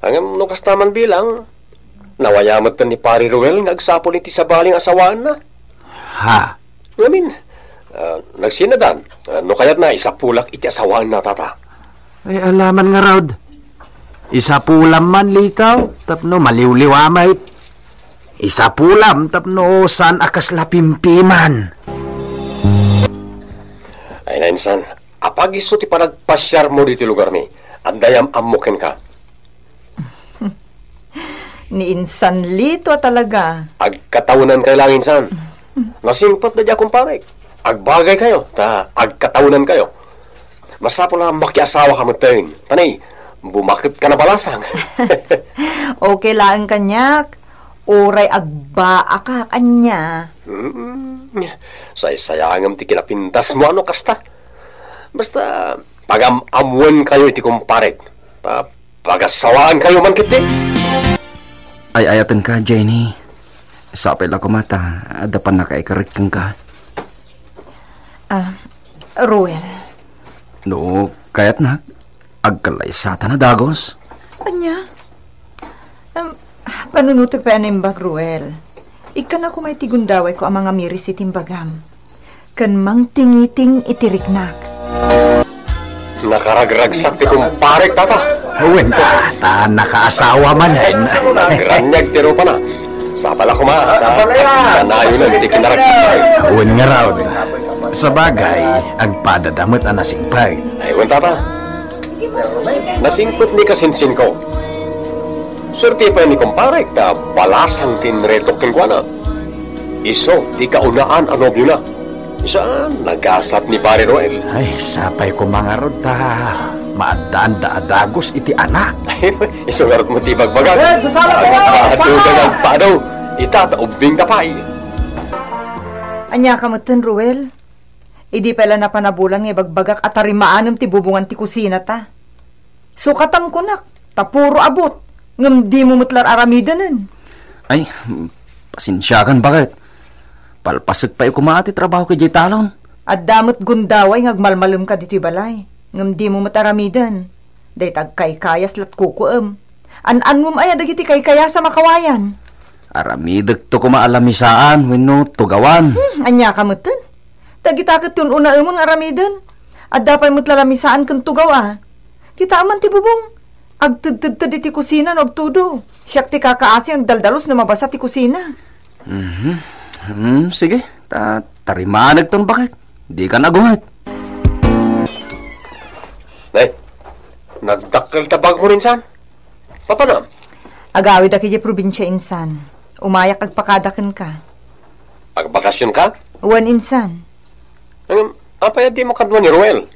Ngem no kasta man bilang, nawaya met ni Pari Ruel nga agsapul iti sabali nga asawaenna. Ha? Ngamin, ah, nagsinadan. Ah, no kayatna, isapulak iti asawaenna, tata. Ay, alaman ngarud. Isapulam man, Litaw, tapno maliwliwa met. Isapulam tapno saan a kasla pimpiman. Ay, nainsan, apag isu ti panagpasiarmo ditoy lugarmi? Adda yam-ammo kenka. Ni insan Lito a talaga. Agkatawenankayo laeng insan. Nasingpet daydi a kumparek. Agbagaykayo, ta agkatawenankayo. Masapul a makiasawaka metten. Ta nay, bumaketka na balasang. Okay laeng kaniak. Uray agbaaka kaniak. Mm, saysayangem ti kinapintasmo a no kasta. Basta, pagam-ammoenkayo iti kumparek. Ta Pagasawaankayo man ketdi. Ay-ayatenka, Jenny. Sapay la koma ta adda pannakaikarit kenka. Ah, Ruel. No kayatnak, agkallaysatan a dagus. Ania? Em, panunotek pay a naimbag, Ruel. Ikkana koma iti gundawayko a mangamiris iti imbagam. Ken mangtingiting iti riknak. Nakaragragsak ti kumparek, tata. Wen ta, ta nakaasawa manen. Nagraniag ti rupana. Sapay la koma, ta kanayonen ti kinaragsak. Wen ngarud. Sabagay, agpadada met a nasingpet. Ay, wen, tata. Nasingpet ni kasinsinko. Suerte pay ni kumparek ta balasang ti inretok kenkuana. Isu ti kaunaan a nobiona. Isu a nagasat ni Pare Roel. Ay, sapay koma ngarud ta maaddaanda a dagus iti anak. Isu ngarud met ti ibagbagak. Agpado nga agpado. Ita ta ubbingka pay. Ania ka metten, Roel? Idi pay la napanabulan nga ibagbagak a tarimaanem ti bubongan ti kusinata. Sukatam kunak, ta puro abut, ngem dimo met la aramidenen. Ay, pasensiakan, baket. Palpasek pay koma ti trabaho idiay talon. Adda met gundaway nga agmalmalemka ditoy balay, ngem dimo met aramiden. Dayta agkaykayas lat kukuem. An-annuem aya dagiti kaykayas a makawayan? Aramidekto koma a lamisaan wenno tugawan. Hmm, ania ka metten? Dagita ket ti un-unaemon nga aramiden. Adda pay met la lamisaan ken tugaw a. Kitaem man ti bubong. Agtedtedted iti kusina no agtudo. Siak ti kakaasi nga agdaldalus no mabasa ti kusina. Mhm. Hmm, sige. Ta-, tarimanegton, baket. Dika agunget. Nay, nagdakkel ta bagmo insan? Papanam? Agawidak idiay probinsia insan. Umayak agpakada kenka. Agbakasionka? Wen insan. Ngem, apay a dimo kadua ni Roel?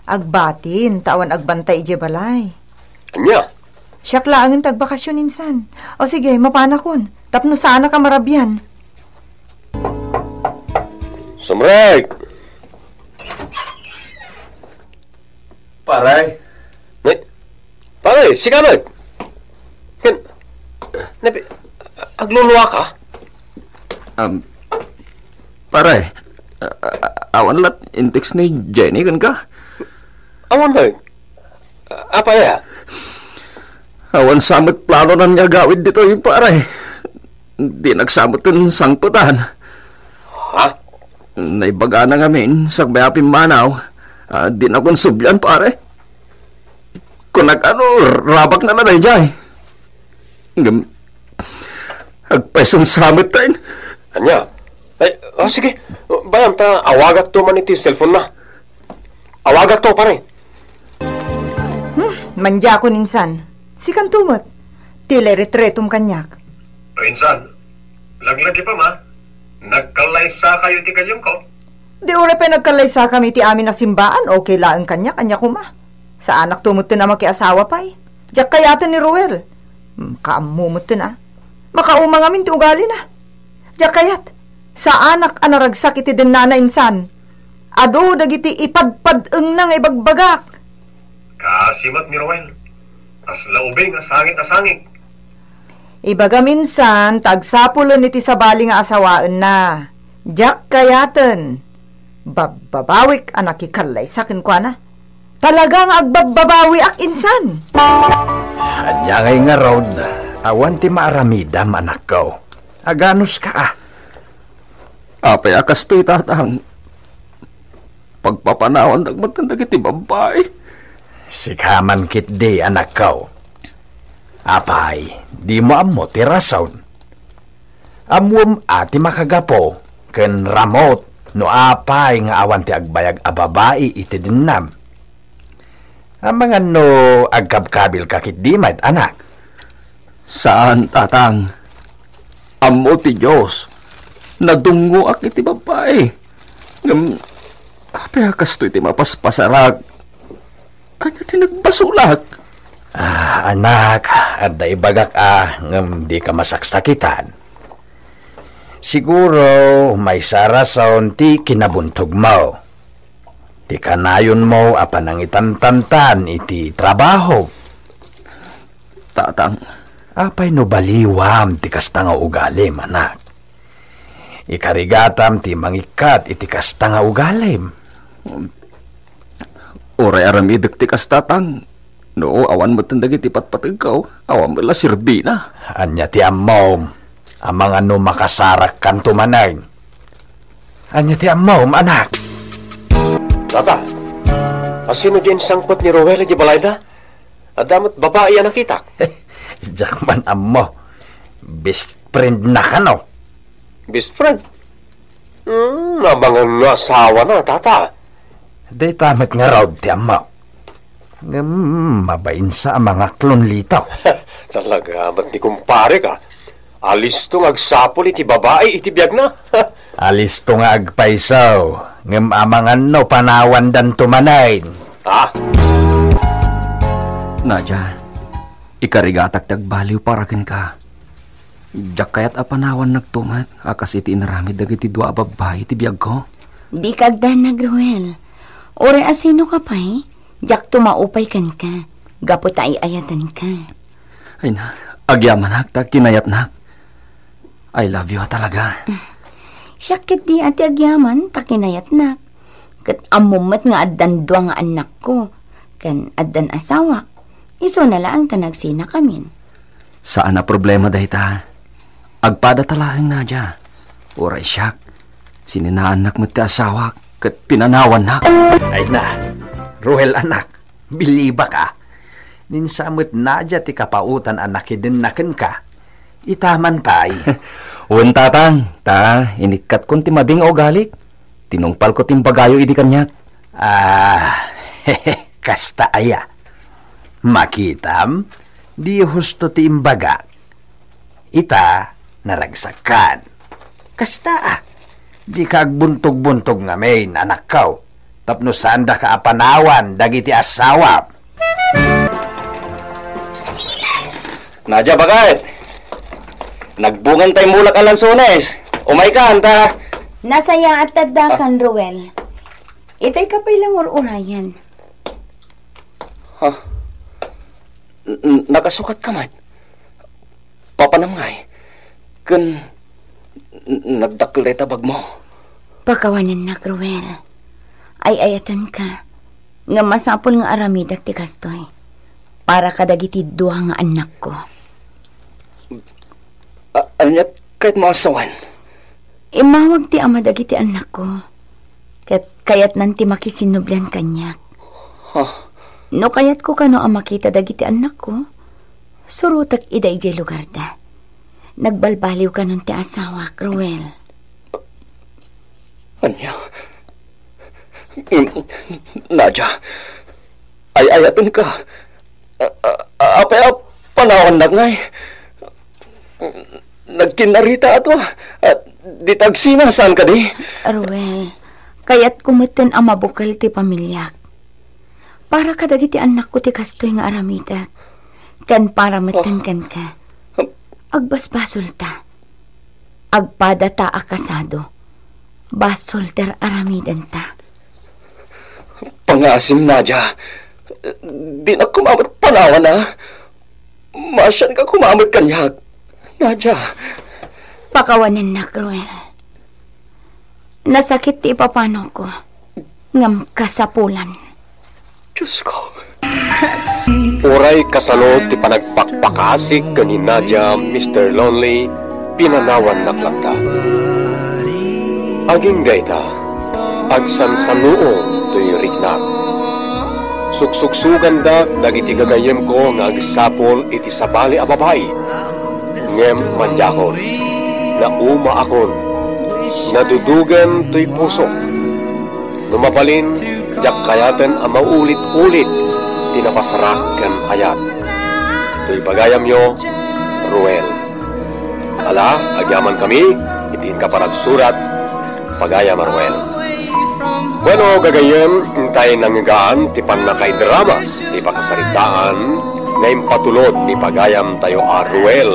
Agbatin, ta awan agbantay idiay balay. Ania? Siak laengen ti agbakasion insan. O sige, mapanakon. Tapno saanak a marabian. Sumrek! Pare. Ne, pare, sika met. Ken, napi-, agluluaka? Um, pare, a-, a-, awan lat in-text ni Jenny kenka? Awan, pare. Apay a? Awan sa met plano nan nga agawid ditoy, pare. Dinak sa met sangpetan. Ha? Naibagana ngamin, sakbay a pimmanaw. Ah, dinakon sublian, pare. Kunak, ano, rabakna daydiay. Ngem, agpayson sa met tayo. Ania? Ay, ah, sige. Bayam ta awagakto man iti cellphone na. Awagakto, pare. Hmm, mandiakon insan. Sikanto met. Ti retretom kaniak. O insan, laglagi pa ma. Nagkallaysakayo iti gayamko? Di uray pay nagkallaysakami iti amin a simbaan, okay laeng kaniak, ania koma. Saanakto metten a makiasawa pay. Diak kayaten ni Ruel. Hmm, kaammo metten a. Makauma ngamin ti ugalina. Diak kayat. Saanak a naragsak iti dennana insan. Adu dagiti ipadpad-engna nga ibagbagak. Kaasi met ni Ruel. Kasla ubing a sangit a sangit. Ibagam insan ta agsapulen iti sabali nga asawaenna. Diak kayaten. Babbabawik a nakikallaysa kenkuana. Talaga nga agbabbabawiak insan. Ania ngay ngarud, awan ti maaramidam, anakko. Aganuska a. Apay a kastoy, tatang? Pagpapanawandak met dagiti babbai. Sika man ketdi, anakko. Apay, dimo ammo ti rason? Ammom a ti makagapu ken ramut no apay nga awan ti agbayag a babai iti dennam. Amangan no agkabkabilka ketdi met, anak? Saan, tatang. Ammo ti Dios, nadungngoak iti babbai. Ngem, apay a kastoy ti mapaspasarak? Ania ti nagbasolak? Ah, anak, adda ibagak a ngem dika masaksakitan. Siguro, maysa a rason ti kinabuntogmo. Ti kanayonmo a panangitantantan iti trabaho. Tatang. Apay no baliwam ti kasta nga ugalim, anak? Ikarigatam ti mangikkat iti kasta nga ugalim. Uray aramidek ti kasta, tang. No, awan met dagiti patpategko, awan met la serbina. Ania ti ammom? Amangan no makasarakkanto manen. Ania ti ammom, anak? Tata, asino diay insangpet ni Roel idiay balayda? Adda met babai a nakitak. Diak man ammo. Best friend na kano. Best friend? Hmm, amangan no asawana, tata. Dayta met ngarud ti ammo. Ngem, mabainsa a mangaklon lito. Talaga met ni kumparek a. Alisto nga agsapul iti babai iti biagna. Alisto nga agpayso, ngem amangan no panawandanto manen. Ah? Nadia, ikarigatak ti agbaliw para kenka. Diak kayat a panawannakto met a kas iti inaramid dagiti dua a babbai iti biagko. Dika agdanag, Ruel. Uray asinoka pay, diakto maupay kenka, gapu ta ay-ayatenka. Ay na, agyamanak ta kinayatnak. I love you a talaga. Siak ketdi a ti agyaman ta kinayatnak. Ket ammom met nga addan dua nga annakko, ken addan asawak. Isuna laeng ta nagsinakamin. Saan a problema dayta. Agpadata laeng, Nadia. Uray siak, sininaannak met ti asawak ket pinanawannak. Ay na, Ruel, anak, bilibak a. Ninsa met Nadia ti kapaotan a nakidenna kenka. Ita man pay. Wen, tatang, ta inikkatkon ti mading a ugalik. Tinungpalko ti imbagayo idi kaniak. Ah, kasta aya. Makitam, di husto ti imbagak. Ita, naragsakkan. Kasta a. Dika agbuntog-buntog ngamin, anakko, tapno saandaka a panawan dagiti asawam. Nadia, baket! Nagbungan tay mulak a lansones. Umaykan, ta. Nasayaat ta addakan, Ruel. Itay ka pay la ngur-urayan. Ha? N-, n-, nakasukat ka met? Papanam ngay? Ken n-, nagdakkel dayta bagmo? Pakawanennak, Ruel. Ay-ayatenka. Ngem masapul nga aramidak ti kastoy para kadagiti dua nga annakko. A-, aniat kayatmo a sawen? Immawag ti ama dagiti annakko, ket kayatnan ti makisinnublian kaniak. Ha? No kayatko kano a makita dagiti annakko, surotek ida idiay lugarda. Nagbalbaliw kanon ti asawak, Ruel. Ania? Nadia, ay-ayatenka. A-, a-, apay a panawannak ngay? Nagkinnarita a tua. A, dita agsina, saan kadi? Ruel, kayatko metten a mabukel ti pamiliak. Para kadagiti annakko ti kastoy nga aramidek. Ken para metten kenka. Agbasbasolta. Agpadata a kasado. Basol ti ar-aramidenta. Pangaasim, Nadia. Dinak koma met panawan, a. Maasianka koma met kaniak, Nadia. Pakawanennak, Ruel. Nasakit ti ipapanawko. Ngem kasapulan. Diosko. Uray kasano ti panagpakpakasik ken ni Nadia, Mister Lonely, pinanawannak latta. Agingga ita, agsansanuon toy riknak. Suksuksugandak dagiti gagayyemko nga agsapul iti sabali a babai. Ngem madiakon, naumaakon, nadudugen toy pusok. No mabalin, diak kayaten a maulit-ulit ti napasarak ken ayat. Toy pagayamyo, Ruel. Ala, agyamankami iti inka panagsurat, pagayam a Ruel. Bueno, gagayyem, intay nangngegaan ti pannakaidrama ti pakasaritaan nga impatulod ni pagayamtayo a Ruel.